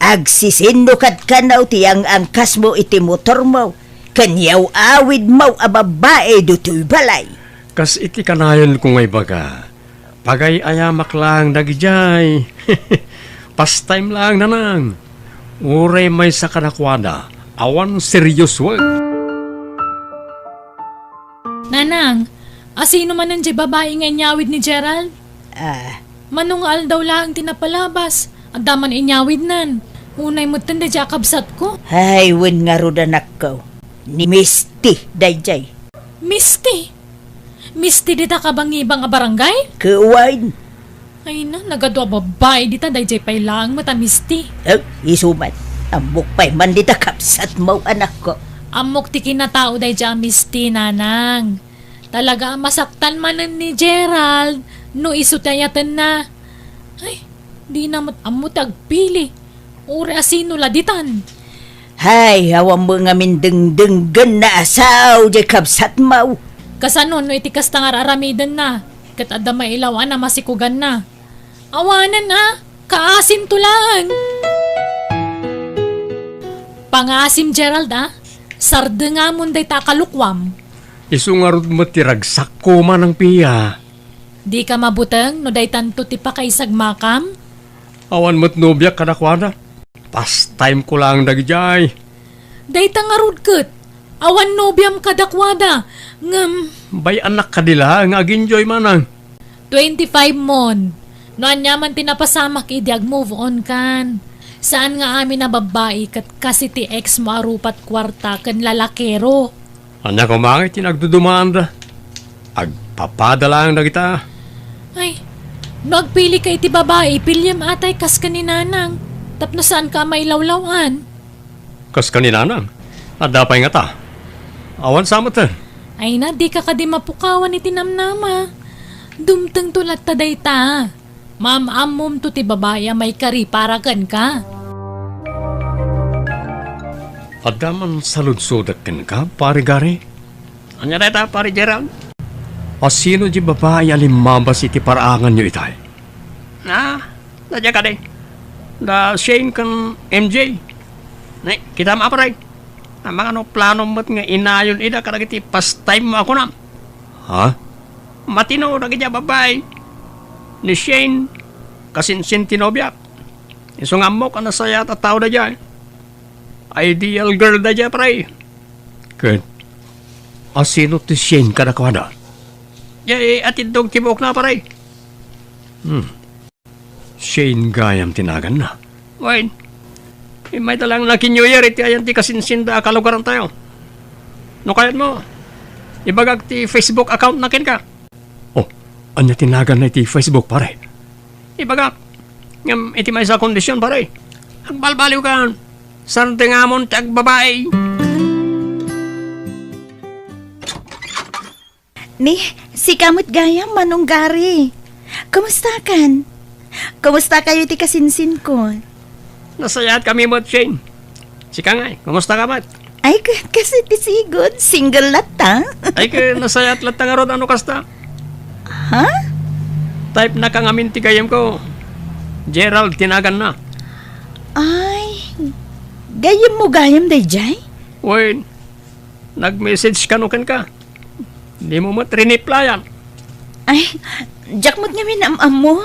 Agsisinno kad kano ti ang-angkasmo iti motormo ken yaw-awidmo a babbai ditoy balay. Kas iti kanayonko nga ibaga, pagay-ayamak laeng dagidiay. Pastime laeng, nanang. Uray maysa kadakuada, awan seriosoek. Nanang, asino manen diay babai nga inyawid ni Gerald? Ah. Mano nga aldaw laeng ti napalabas, adda man inyawidnan. Unay metten daydiay a kabsatko. Ay, wen ngarud, anakko. Ni Misty daydiay. Misty? Misty dita kabangibang a barangay? Kuwan. Ay na, nagadu a babbai dita, daydiay pay laeng met a Misty. Eh, isu man. Ammok pay man dita kabsatmo, anakko. Ammok ti kinatao daydiay a Misty, nanang. Talaga a masaktan manen ni Gerald no isu ti ayatenna. Ay, dina met ammo ti agpili. Uray asino la ditan. Hay, awan met ngamin dengdenggenna a sao diay kabsatmo. Kasano no iti kasta nga ar-aramidenna, ket adda mailaw-an a masikuganna? Awanen a, kaasinto laeng. Pangaasim, Gerald, a. Sardengamon dayta a kalukuam. Isu ngarud met ti ragsakko, Manang Pia. Dika mabuteng no daytanto ti pakaisagmakam? Awan met nobiak kadakuada. Pastime ko laeng dagidiay. Dayta ngarud ket, awan nobiam kadakuada, ngem bay-annak kadi la nga aginjoy, manang. Twenty-five mon. No aniaman ti napasamak idi ag-move on kan. Saan nga amin a babbai ket kas iti ex mo a rupat kuarta ken lalakero. Ania koma ngay ti nagdudumaanda? Agpapada laeng dagita. Ay, no agpilika iti babai, piliem atay kas ken ni Nanang, tapno saanka a mailawlaw-an. Kas ken ni Nanang, adda pay ngata. Awan sa met. Ay na, dika kadi mapukawan iti namnama. Dumtengto latta dayta. Maam-ammomto ti babai a maikari para kenka. Adda man saludsodek kenka, Pare Gary? Ania dayta, Pare Gerald? Asino diay babai a limmabas iti paraanganyo itay? Ah, daydiay kadi. Da Shane ken M J. Ne, kitam a, pare. Amangan no planom met nga inayon ida kadagiti pastime mo a kunam. Ha? Matino dagiti a babbai. Ni Shane, kasinsin ti nobiak. Isu nga ammok a nasayaat a tao daydiay. Ideal girl daydiay, pare. Ket asino ti Shane kadakuada? Diay atiddog ti buokna, pare. Hmm. Shane gayam ti naganna. Wen, immayda laeng naki-New Year iti ayan ti kasinsinda a kalugarantayo. No kayatmo, ibagak ti Facebook account na kenka. Oh, ania ti naganna iti Facebook, pare? Ibagak. Ngem iti maysa a kondisyon, pare. Agbalbaliwkan. Sardengamon ti agbabai. Ni, sika met gayam, Manong Gary. Kumustakan? Kumustakayo iti kasinsinko? Nasayaat kami met, Shane. Sika ngay, kumusta ka met? Ay, ka-, kas iti sigud, single latta. Ay, ka-, nasayaat latta ngarud a no kasta. Ha? Type na ka ngamin ti gayyemko. Gerald ti naganna. Ay, gayyemmo gayam daydiay? Wen, nag-message kano kenka. Dimo met riniplayan. Ay, diak met ngamin am-ammo.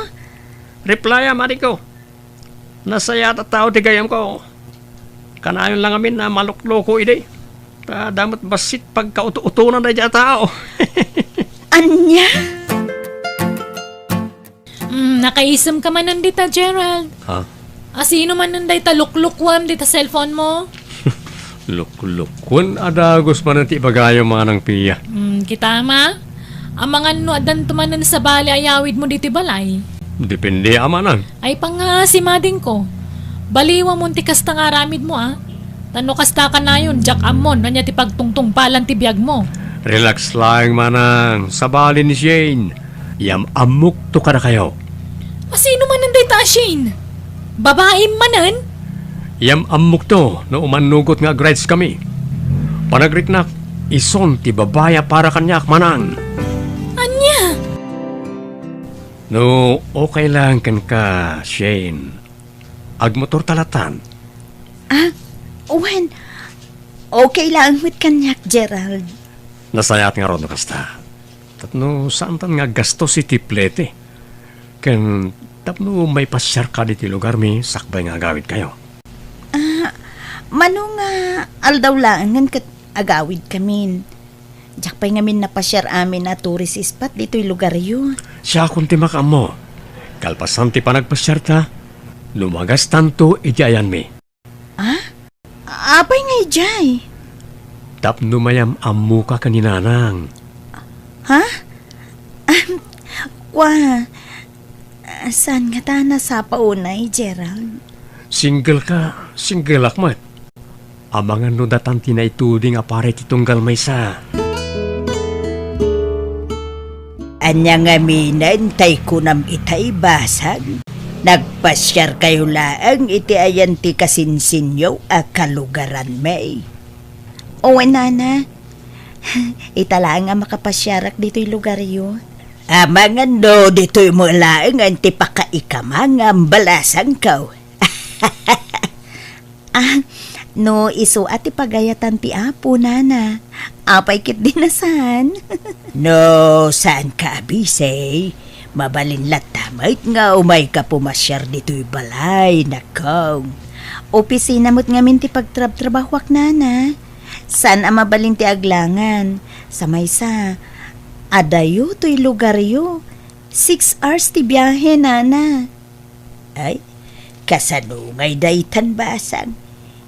Replayam, adingko. Nasayaat a tao ti gayyemko. Kanayon la ngamin a malukloko idi. Ta adda met bassit pagkauto-utonan daydiay a tao. Ania? Mm, nakaisemka manen dita, Gerald. Ha? Asino manen dayta luklukuem dita cellphone mo? Luklukuem a dagus manen ti ibagayo, Manang Pia. Mm, kitam a. Amangan no addanto manen sabali a yawidmo ditoy balay. Depende a, Manang. Ay, pangngaasim, adingko. Baliwamon ti kasta nga aramidmo, a. Ta no kasta kanayon, diak ammon no ania ti pagtungtungpalan ti biagmo. Relax laeng, Manang. Sabali ni Shane. Yam-ammokto kadakayo. Asino manen dayta a Shane? Babaim manen? Yam-ammokto no umannugot nga agrides kami. Panagriknak, isun ti babai a para kaniak, manang. Ania? No okay lang kenka, Shane, agmotorta lattan. Ah, wen, okay lang met kaniak, Gerald. Nasayaat ngarud no kasta. Tapno saantan nga aggastos iti plete. Ken tapno maipasiarka ditoy lugarmi sakbay nga agawidkayo. Ah, mano nga aldaw laengen ket agawidkamin. Diak pay ngamin napasiar amin a tourist spot ditoy lugaryo. Siakon ti makaammo. Kalpasan ti panagpasiarta, lumagastanto iti ayanmi. Ah? Apay nga idiay? Tapno mayam-ammoka ken ni Nanang. Ha? Kua, saan ngata a nasapa unay, Gerald? Single ka, single ak met. Amangan no datan ti naituding a pare ti tunggal maysa. Ania ngaminen tay kunam itay, basang? Nagpasiarkayo laeng iti ayan ti kasinsinyo a kalugaranmi. Wen, nana. Ita laeng a makapasiarak ditoy lugaryo. Amangan no ditoy met laengen ti pakaikamangam, balasangko. Ah, no isu a ti pagayatan ti Apo, nana, apay ketdi a saan? No saanka a busy, mabalin latta met nga umayka pumasiar ditoy balay, nakko. Opisina met ngamin ti pagtrabtrabahoak, nana. Saan a mabalin ti aglangan. Sa maysa, adayo toy lugaryo. Six hours ti biahe, nana. Ay, kasano ngay daytan, basang?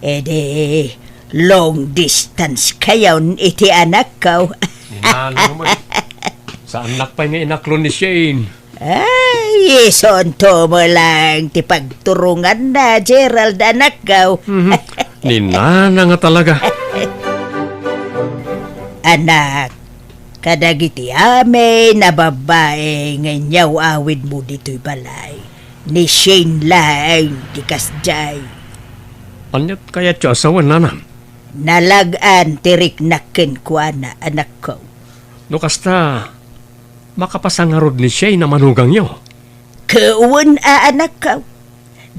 Idi, long distance kayon iti anakko. Ni nanang met. Saannak pay nga inaklon ni Shane. Ay, isunto met lang ti pagturonganna, Gerald, anakko. Mhm. Ni nanang nga talaga. Anak, kadagiti amin a babbai nga inyaw-awidmo ditoy balay, ni Shane laeng ti kasdiay. Aniat kayatyo a sawen, nanang? Nalag-an ti riknak kenkuana, anakko. No kasta, makapasa ngarud ni Shane a manugangyo? Ket wen a, anakko.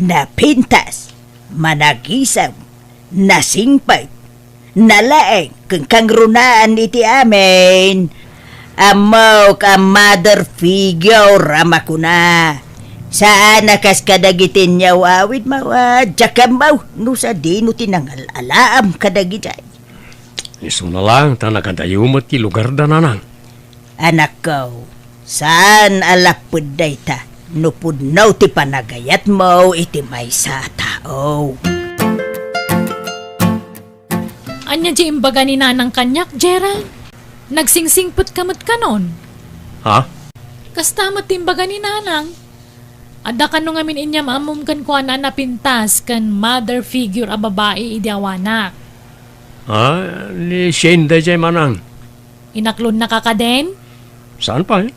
Napintas, managisem, nasingpet, nalaeng, ken kangrunaan iti amin. Ammok a mother figure a makuna. Saan a kas kadagiti inyaw-awidmo a diak ammo no sadino ti nangal-alaam kadagidiay. Isuna lang ta nagadayo met ti lugarda, nanang. Anakko, saan a lapped dayta no pudno ti panagayatmo iti maysa a tao. Ania ti imbaga ni nanang kaniak, Gerald? Nagsingsingpetka met kanon? Ha? Kasta met ti imbaga ni nanang. Adda kano ngamin inyam-ammom kenkuana a napintas ken mother figure a babai idi awanak? Ah, ni Shane daydiay, manang. Inaklonnaka kadin? Saan pay?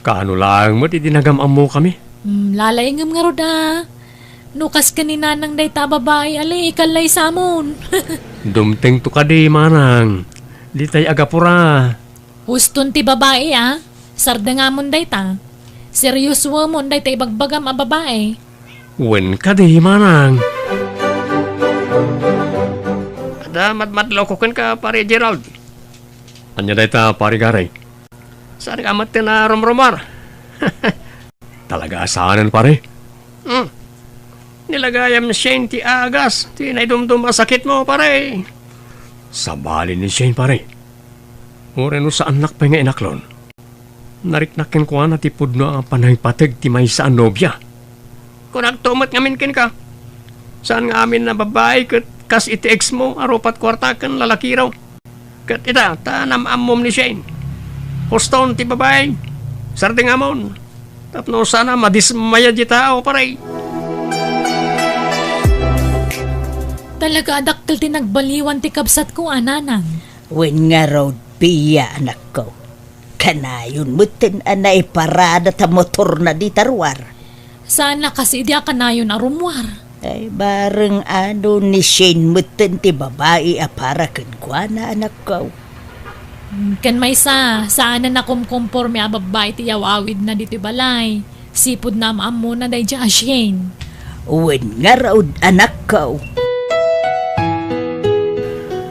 Kaano laeng met idi nagam-ammokami? Hmm, lalaingem ngarud a. No kas ken ni nanang dayta a babai, ali, ikallaysamon. Dumtengto kadi, manang. Ditay agapura. Huston ti babai, a. Sardengamon dayta. Seriosoemon dayta ibagbagam a babai. Wen kadi, manang. Adda madmadlawko kenka, Pare Gerald. Ania dayta, Pare Gary? Saan ka met ti narumrumar? Talaga a saanen, pare? Hmm. Nilagayam ni Shane ti agas ti naidumdum a sakitmo, pare. Sabali ni Shane, pare. Uray no saannak pay nga inaklon. Nariknak kenkuana ti pudno a panangipateg ti maysa a nobia. Kunakto met ngamin kenka. Saan nga amin a babbai ket kas iti ex mo a rupat kuarta ken lalakiro. Ket ita, ta nam-ammom ni Shane. Huston ti babai, sardengamon. Tapno saan a madismaya ti tao, pare. Talaga a dakkel ti nagbaliwan ti kabsatko a nanang. Wen ngarud, Pia, anakko. Kanayon metten a naiparada ta motorna dita ruar. Saan a kasi idi a kanayon a rummuar. Ay, bareng adu ni Shane metten ti babai a para kenkuana, anakko. Hmm, ken maysa, saan a nakumkomporme a babbai ti yaw-awidna ditoy balay. Sipud na am-ammona daydiay a Shane. Wen ngarud, anakko.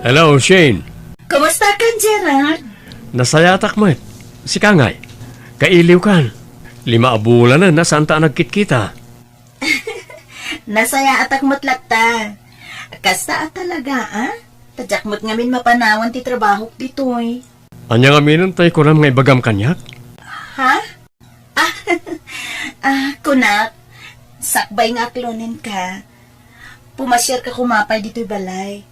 Hello, Shane. Kumusta kan, Gerald? Nasayatak met. Sika ngay? Kailiw kan. Lima a bulanen a saanta a nagkitkita. Nasayaatak met latta. Kasta a talaga, a? Ta diak met ngamin mapanawan ti trabahok ditoy. Ania ngamin tay kunam nga ibagam kaniak? Ha? Ah, ah, kunak, sakbay nga aklonenka, pumasiarka koma pay ditoy balay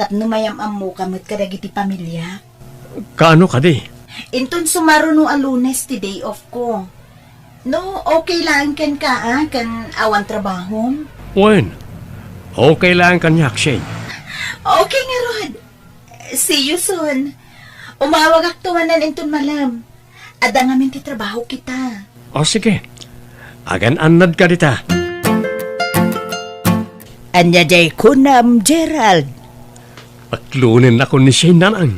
tapno mayam-ammoka met kadagiti pamiliak. Kaano kadi? Inton sumaruno a Lunes ti day off ko. No, okay laeng kenka, a, ken awan trabahom? Wen, okay laeng kaniak, Shane. Okay ngarud. See you soon. Umawagakto manen inton malem. Adda ngamin ti trabaho kita. O, sige. Agan-annadka dita. Ania diay kunam, Gerald? Aklonennakon ni Shane, nanang.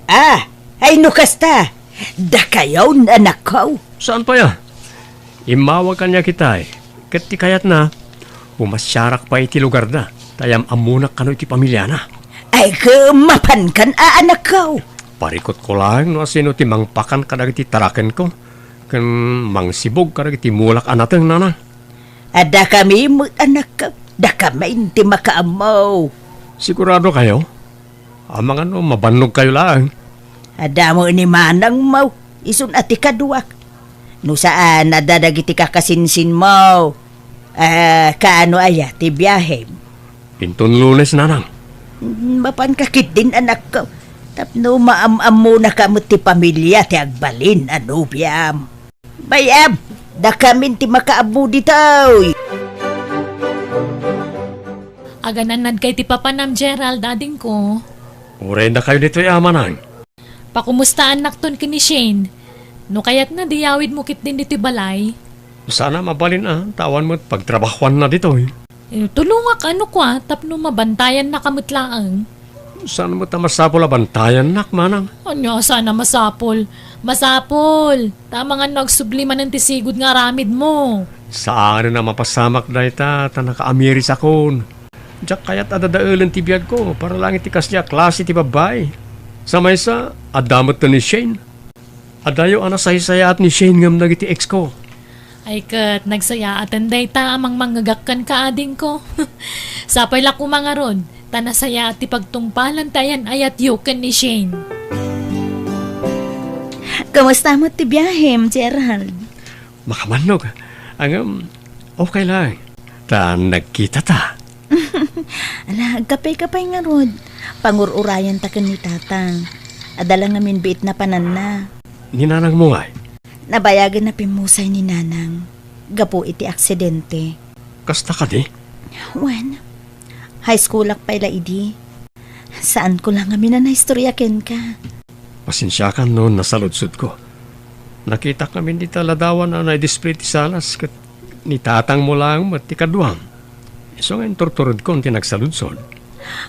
Ah, ay no kasta. Dakayon, anakko. Saan pay a? Immawag kaniak itay. Ket ti kayatna, pumasiarak pay iti lugarda, ta yam-ammonak kano iti pamiliana. Ay, ket mapankan a, anakko. Parikutko laeng no asino ti mangpakan kadagiti tarakenko, ken mangsibog kadagiti mulak a nateng, nanang. Adda kami met, anakko. Dakamin ti makaammo. Sigurado kayo? Amangan no mabannog kayo laeng. Adda met ni manangmo, isun a ti kaduak. No saan, adda dagiti kakasinsinmo. Ah, kaano aya ti biahem? Inton Lunes, nanang. Mm, mapanka ketdin, anakko. Tapno maam-ammonaka met ti pamilia ti agbalin a nobiam. Bay-am, dakamin ti makaammo ditoy. Agan-annadka iti papanam, Gerald, adingko. Uray dakayo ditoy, a, manang. Pakumustaannakton ken ni Shane. No kayatna, di yawidmo ketdin ditoy balay. Saan a mabalin a, ta awan met pagtrabahoanna ditoy. Eh, tulongak, ano kua, tapno mabantayannaka met laeng. Saan met a masapul a bantayannak, manang? Ania, saan a masapul? Masapul! Ta amangan no agsubli manen ti sigud nga aramidmo. Saanen a mapasamak dayta, ta nakaamirisakon. Diak kayat a dadaelen ti biagko para laeng iti kasdiay a klase ti babbai. Sa maysa, adda met ni Shane. Adayo a nasaysayaat ni Shane ngem dagiti ex ko. Ay ket, nagsayaaten dayta a mangmangngegak kenka, adingko. Sapay la koma ngarud, ta nasayaat ti pagtungpalan ti ayan-ayatyo ken ni Shane. Kumusta met ti biahem, Gerald? Makabannog. Ngem, okay laeng. Ta nagkitata. Ala, agkape ka pay ngarud. Pangur-urayanta ken ni Tatang. Adda la ngamin biit napananna. Ni nanangmo ngay? Nabayagen a pimmusay ni Nanang gapu iti aksidente. Kasta kadi? Wen, high schoolak pay la idi. Saanko la ngamin a naistorya kenka. Pasensiakan no nasaludsodko. Nakitak ngamin dita ladawan a naidisplay ti salas ket ni tatangmo laeng met ti kaduam. Isu nga inturturedkon ti nagsaludsod.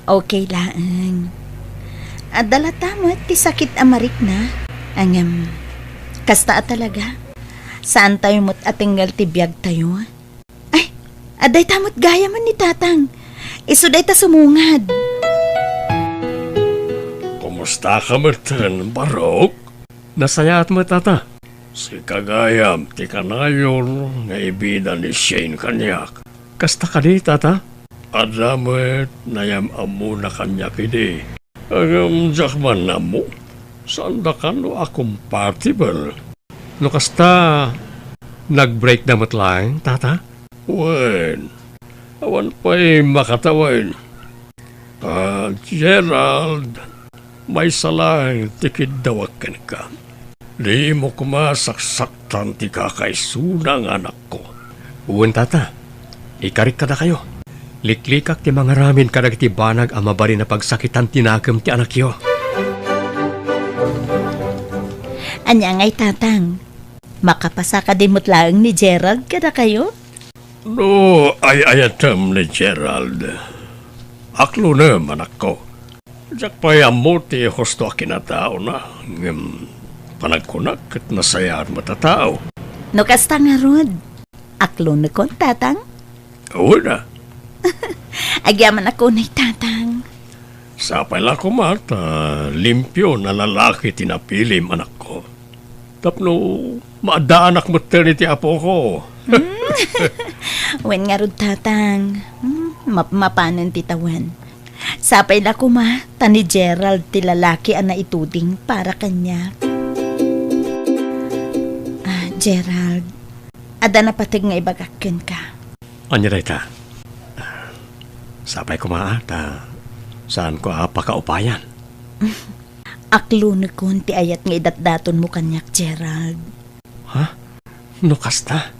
Okay laeng. Adda latta met ti sakit a marikna. Ngem, kasta a talaga. Saantayo met a tengngel ti biagtayo. Ay, adda dayta met gayamen ni Tatang. Isu dayta sumungad. Kumusta ka metten, Barok? Nasayaat met, Tata. Sika gayam ti kanayon nga ibida ni Shane kaniak. Kasta kadi, Tata? Adda met nayam-ammona kaniak idi. Ngem diak man ammo, saanda kano a compatible. No kasta, nag-break da met laeng, Tata? Wen, awan pay makatawen. Ah, Gerald, maysa laeng ti kiddawak kenka. Dimo koma saksaktan ti kakaisuna nga anakko. Wen, Tata. Ikarik kadakayo. Liklikak ti mangaramid kadagiti banag a mabalin a pagsakitan ti nakem ti anakyo. Ania ngay, Tatang? Makapasa kadi met laeng ni Gerald kadakayo? No ay-ayatem ni Gerald, aklonem, anakko. Diak pay ammo ti husto a kinataona, ngem panagkunak ket nasayaat met a tao. No kasta ngarud, aklonekon, Tatang? Wen a. Agyamanak unay, Tatang. Sapay la koma ta limpio a lalaki ti napilim, anakko. Tapno maaddaanak metten iti apoko. Hmm. Wen ngarud, Tatang. Hmm, map-, mapanen ti tawen. Sapay la koma ta ni Gerald ti lalaki a naituding para kaniak. Ah, Gerald, adda napateg nga ibagak kenka. Ania dayta? Sapay koma, a, ta saanko a pakaupayan. Aklonekon ti ayat nga idatdatonmo kaniak, Gerald. Ha? No kasta?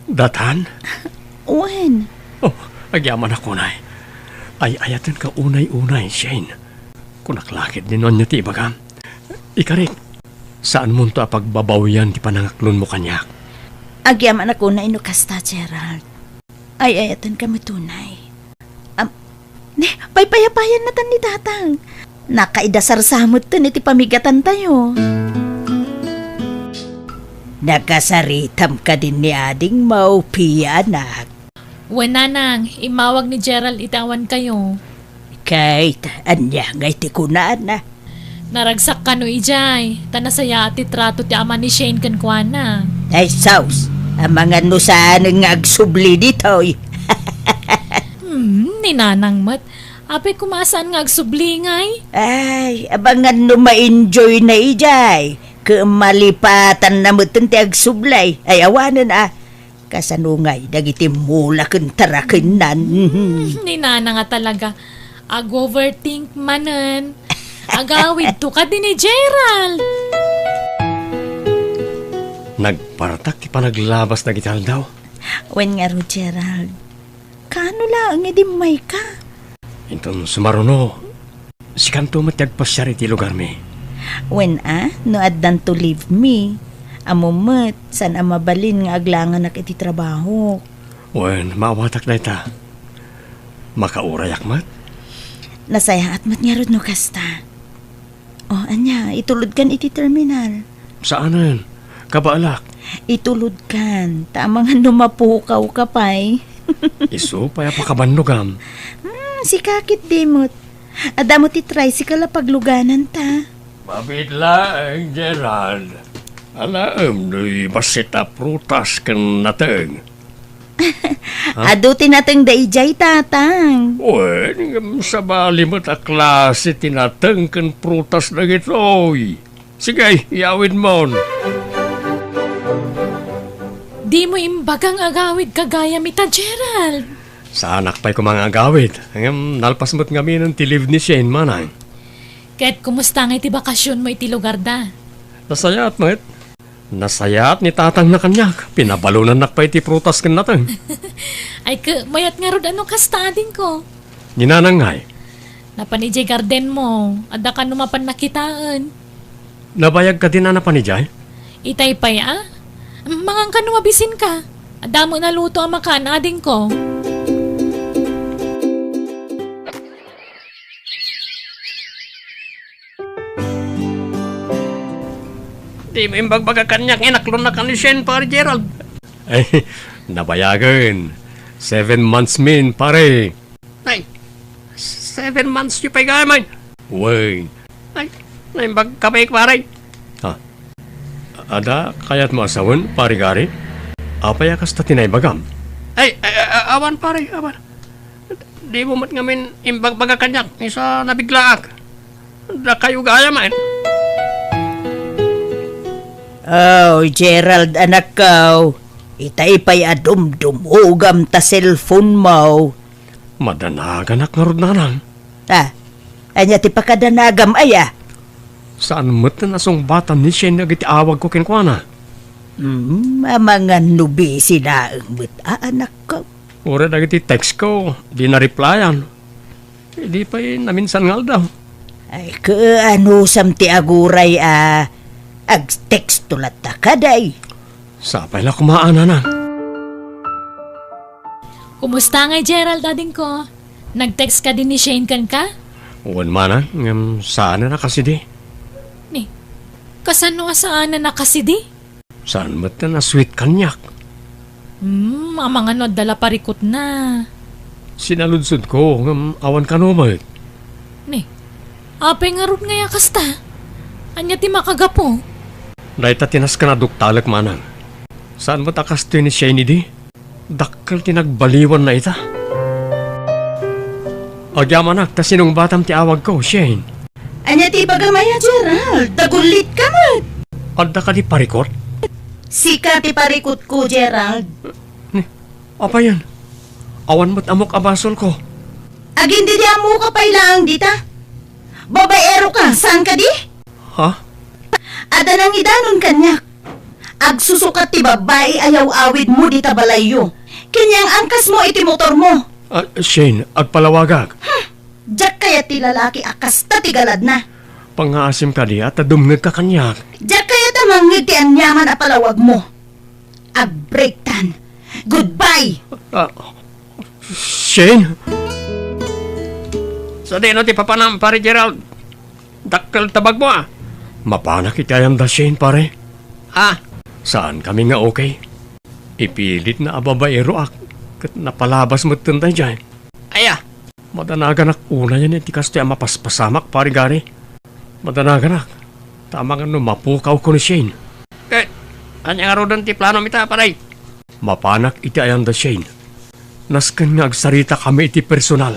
Datan? Wen. Oh, agyamanak unay. Ay-ayatenka unay-unay, Shane. Kunak la ketdi no ania ti ibagam. Ikarik, saanmonto a pagbabawian ti panangaklonmo kaniak. Agyamanak unay no kasta, Gerald. Ay-ayatenka met unay. Am, ne, paypayapayan natan ni Tatang. Nakaidasarsa metten iti pamigatantayo. Nakasaritam kadin ni adingmo, Pia, anak? Wen, Nanang, immawag ni Gerald iti awankayo. Ket ania ngay ti kunana? Naragsak kano idiay, ta nasayaat ti trato ti ama ni Shane kenkuana. Ay, sus! Amangan no saanen nga agsubli ditoy. Hmm, ni Nanang met. Apay koma a saan nga agsubli ngay? Ay, amangan no ma-enjoy na idiay. Ket malipatanna metten ti agsubli. Ay, awanen a. Kasano ngay dagiti mula ken tarakennan? Hmm, ni Nanang a talaga. Ag-overthink manen. Agawidto kadi ni Gerald. Nagpartak ti panaglabas dagiti aldaw. Wen ngarud, Gerald. Kaano laeng idi immayka? Inton sumaruno, sikanto met ti agpasiar iti lugarmi. Wen a, no addanto leave mi, ammom met, saan a mabalin nga aglanganak iti trabahok. Wen, maawatak dayta. Makaurayak met. Nasayaat met ngarud no kasta. O, ania, itulodkan iti terminal? Saanen. Kabaelak. Itulodkan, ta amangan no mapukawka pay. Isu pay a pakabannogam. Hmm, sika ketdi met. Adda met ti tricycle a paglugananta. Mabiit laeng, Gerald. Alaem no ibassit a prutas ken nateng. Ha? Adu ti nateng daydiay, Tatang. Wen, ngem sabali met a klase ti nateng ken prutas dagitoy. Sige, iyawidmon. Dimo imbaga nga agawidka gayam ita, Gerald. Saanak pay koma nga agawid. Ngem nalpas met ngaminen ti leave ni Shane, manang. Ket kumusta ngay ti bakasionmo iti lugarda? Nasayaat met. Nasayaat ni tatangna kaniak. Pinabalonannak pay ti prutas ken nateng. Ay, ket mayat ngarud a no kasta, adingko. Ni nanang ngay? Napan idiay gardenmo. Adda kano mapan nakitaen. Nabayag kadin a napan idiay? Itay pay a? Mangan kano mabisinka. Adda met naluto a makan, adingko. Dimo imbagbaga kaniak nga inaklonnak ni Shane, Pare Gerald. Ay, nabayagen. Seven months min, pare. Ay, seven months yu pay gayam, ay. Wen. Ay, naimbag ka pay, pare. Ha? Adda kayatmo a sawen, Pare Gary? Apay a kasta ti naibagam? Ay, ay, ay, awan, pare, awan. Dimo met ngamin imbagbaga kaniak, isu a nabiglaak. Dakayo gayam, ay. Oh, Gerald, anakko. Itay pay a dumdumogam ta cellphone mo. Madanaganak ngarud, nanang. Ah, ania ti pakadanagam aya? Saan met a nasungbatan ni Shane dagiti awagko kenkuana. Hmm, amangan no busy laeng met a, anakko. Uray dagiti textko, di na-replyan. Idi pay naminsan nga aldaw. Ay, kaanusam ti aguray a agtexto latta kadi? Sapay la koma a, Nanang. Kumusta ngay, Gerald, adingko? Nag-text kadi ni Shane kenka? Wen, Manang, ngem saanen a kasidi. Ni, kasano a saanen a kasidi? Saan met a sweet kaniak? Hmm, amangan no adda la parikutna. Sinaludsodko, ngem awan kano met. Ni, apay ngarud ngay a kasta? Ania ti makagapu? Dayta ti nasken a duktalek, Manang. Saan met a kastoy ni Shane idi? Dakkel ti nagbaliwanna ita. Agyamanak ta sinungbatam ti awagko, Shane. Ania ti ibagam aya, Gerald? Dagullitka met. Adda kadi parikut? Sika ti parikutko, Gerald. Ni, apayen? Awan met ammok a basolko. Agin didi ammoka pay laeng dita. Babaeroka, saan kadi? Ha? Adda nangidanon kaniak. Agsusukat ti babbai a yaw-awidmo dita balayyo. Ken yang angkasmo iti motormo. Ah, Shane, agpalawagak. Hmm. Diak kayat ti lalaki a kasta ti galadna. Pangngaasim kadi a ta dumngegka kaniak. Diak kayat a mangngeg ti aniaman a palawagmo. Agbreaktan. Goodbye! Ah, Shane? Sadino ti papanam, Pare Gerald? Dakkel ta bagmo, a. Mapanak iti ayanda, Shane, pare. Ah. Saankami nga okay. Ipilitna a babaeroak, ket napalabas metten daydiay. Aya. Madanaganak unayen iti kastoy a mapaspasamak, Pare Gary. Madanaganak, ta amangan no mapukawko ni Shane. Ket, ania ngaruden ti planom ita, pare? Mapanak iti ayanda, Shane. Nasken nga agsaritakami iti personal.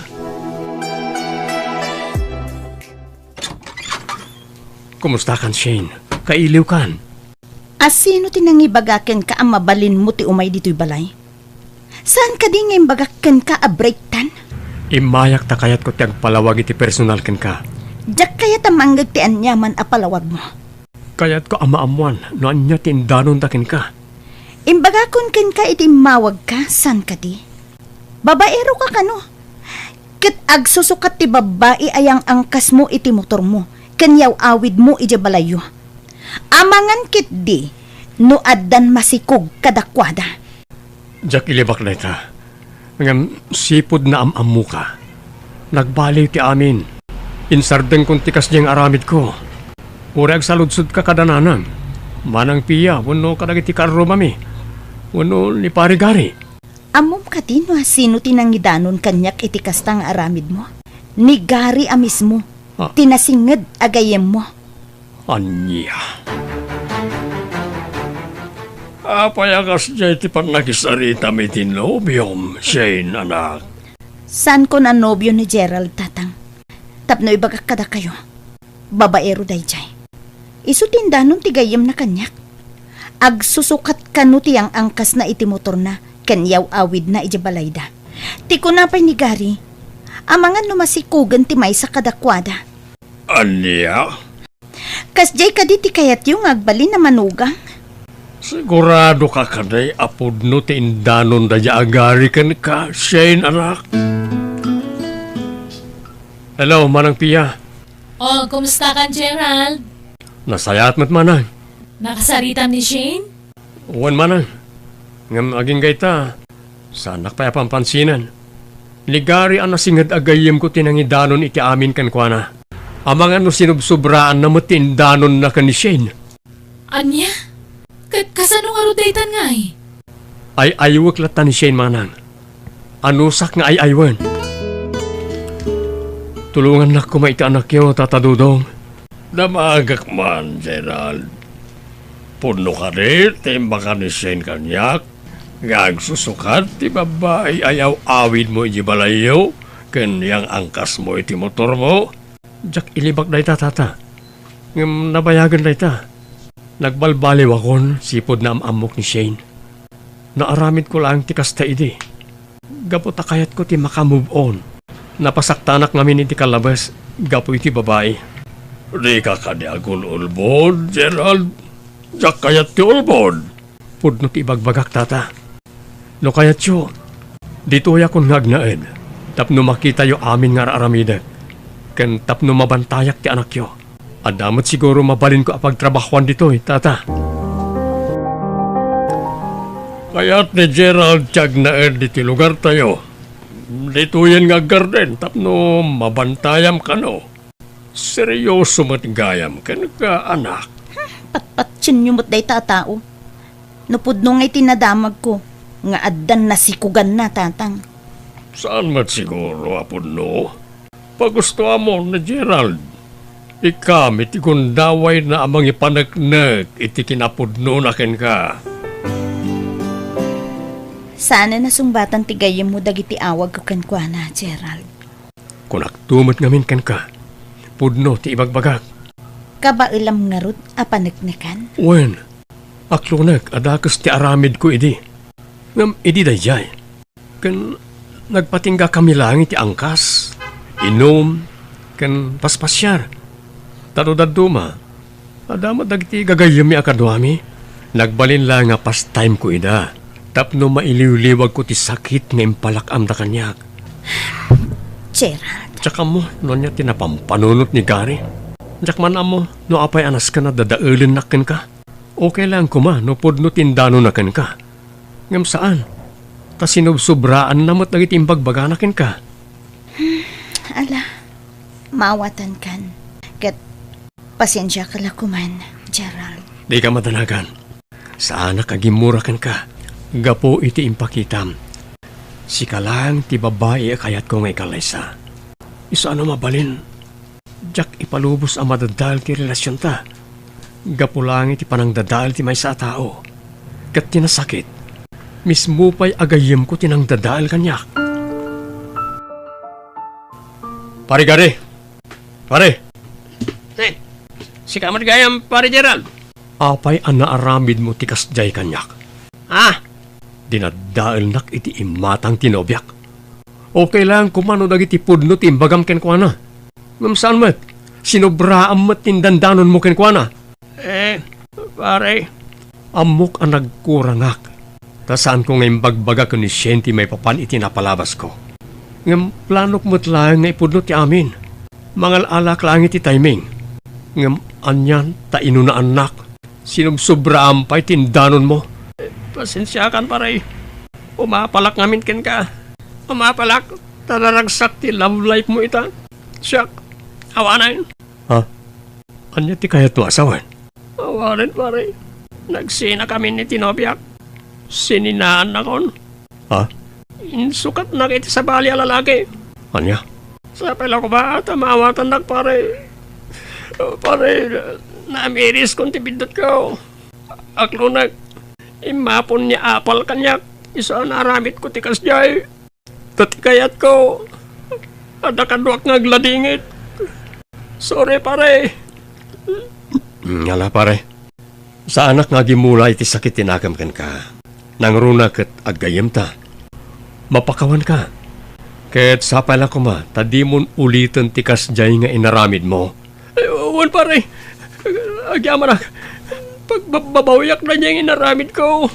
Kumustakan, Shane? Kailiwkan? A sino ti nangibaga kenka a mabalinmo ti umay ditoy balay? Saan kadi nga imbagak kenka a breaktan? Immayak ta kayatko ti agpalawag iti personal kenka. Diak kayat a mangngeg ti aniaman a palawagmo. Kayatko a maammoan no ania ti indanonda kenka. Imbagakon kenka iti immawagka, saan kadi? Babaeroka kano? Ket agsusukat ti babbai a yang-angkasmo iti motormo ken yaw-awidmo idiay balayyo. Amangan ketdi no addan masikog kadakuada. Diak ilibak dayta. Ngem sipud naam-ammoka. Nagbaliw ti amin. Insardengkon ti kasdiay nga aramidko. Uray agsaludsodka kada nanang, Manang Pia, wenno kadagiti kaarrumami, wenno ni Pare Gary. Ammom kadi no asino ti nangidanon kaniak iti kasta nga aramidmo? Ni Gary a mismo, Ah. ti nasinged a gayyemmo. Ania? Apay a kasdiay ti pannakisaritam iti nobiom, Shane, anak? Saanko a nobio ni Gerald, Tatang. Tapno ibagak kadakayo, babaero daydiay. Isu ti indanon ti gayyemna kaniak. Agsusukat kano ti yang-angkasna iti motorna ken yaw-awidna idiay balayda. Ti kuna pay ni Gary, amangan no masikogen ti maysa kadakuada. Ania? Kasdiay kadi ti kayatyo nga agbalin a manugang? Siguradoka kadi a pudno ti indanon daydiay a Gary kenka, Shane, anak? Hello, Manang Pia. Oh, kumustakan, Gerald? Nasayaat met, Manang. Nakasaritam ni Shane? Wen, Manang. Ngem agingga ita, saanak pay a pampansinen. Ni Gary a nasinged a gayyemko ti nangidanon iti amin kenkuana. Amangan no sinubsobraanna met ti indanonna ken ni Shane. Ania? Ket kasano ngarud daytan ngay? Ay-aywek latta ni Shane, Manang. Anusak nga ay-aywen. Tulongannak koma iti anakyo, Tata Dodong. Damagek man, Gerald. Pudno kadi ti imbaga ni Shane kaniak nga agsusukat ti babbai a yaw-awidmo idiay balayyo ken yang-angkasmo iti motormo? Diak ilibak dayta, Tata. Ngem nabayagen dayta. Nagbalbaliwakon sipud naam-ammok ni Shane. Naaramidko laeng ti kasta idi. Gapu ta kayatko ti maka-move on. Napasaktanak ngamin iti kallabes gapu iti babai. Dika kadi agul-ulbod, Gerald? Diak kayat ti ulbod. Pudno ti ibagbagak, Tata. No kayatyo, ditoyakon nga agnaed tapno makitayo amin nga ar-aramidek, ken tapno mabantayak ti anakyo. Adda met siguro mabalinko a pagtrabahoan ditoy, Tata. Kayat ni Gerald ti agnaed iti lugartayo. Ditoyen nga aggarden tapno mabantayam kano. Serioso met gayam kenka, anak. Patpatienyo met dayta a tao. No pudno nga iti nadamagko, nga addan nasikuganna, tatang. Saan met siguro a pudno? Pagustoamon ni Gerald. Ikam iti gundawayna a mangipaneknek iti kinapudnona kenka. Saan a nasungbatan ti gayyemmo dagiti awagko kenkuana, Gerald. Kunakto met ngamin kenka, pudno ti ibagbagak. Kabaelam ngarud a paneknekan? Wen, aklonek a dakes ti aramidko idi. Ngem idi daydiay, ken nagpatinggakami laeng iti angkas, inum, ken paspasiar. Ta no dadduma, adda met dagiti gagayyemmi a kaduami. Nagbalin laeng a pastime-ko ida tapno mailiwliwagko ti sakit nga impalak-amda kaniak. Gerald. Diak ammo no ania ti napampanunot ni Gary. Diak man ammo no apay a nasken a dadaelennak kenka. Okay laeng koma no pudno ti indanonna kenka. Ngem saan, ta sinubsobraanna met dagiti imbagbagana kenka. Ala, maawatankan. Ket pasiensiaka la koman, Gerald. Dika madanagan. Saanak a gimmura kenka gapu iti impakitam. Sika laeng ti babai a kayatko nga ikallaysa. Isu a no mabalin, diak ipalubos a madadael ti relasionta. Gapu laeng iti panangdadael ti maysa a tao. Ket ti nasakit, mismo pay a gayyemko ti nangdadael kaniak. Pare Gary! Pare! Eh, sika met gayam, Pare Gerald? Apay a naaramidmo ti kasdiay kaniak? Ah! Dinaddaelnak iti imatang ti nobiak. Okay laeng koma no dagiti pudno ti imbagam kenkuana. Ngem saan met, sinobraam met ti indandanonmo kenkuana. Eh, pare. Ammok a nagkurangak, ta saanko nga imbagbaga ken ni Shane ti maipapan iti napalabasko. Ngem planok met laeng nga ipudno ti amin. Mangal-alak laeng iti timing. Ngem anian ta inunaannak? Sinubsobraam pay ti indanonmo. Pasensiakan, pare. Umapalak ngamin kenka. Umapalak, ta naragsak ti love life mo ita. Siak, awanen. Ha? Ania ti kayatmo a sawen? Awanen, pare. Nagsinakamin iti nobiak. Sininaannakon. Ha? Insukatnak iti sabali a lalaki. Ania? Sapay la koma ta maawatannak, pare. Pare, namiriskon ti biddutko. Aklonek, immapon ni apal kaniak, isu a naaramidko ti kasdiay. Ta ti kayatko, adda kaduak nga agladingit. Sorry, pare. Mm, ala, pare. Saanak nga agimula iti sakit ti nakem kenka. Nangruna ket aggayyemta. Mapakawanka. Ket sapay la koma ta dimon uliten ti kasdiay nga inaramidmo. Ay, wen, pare. Agyamanak. Pagbababawiak daydiay nga inaramidko.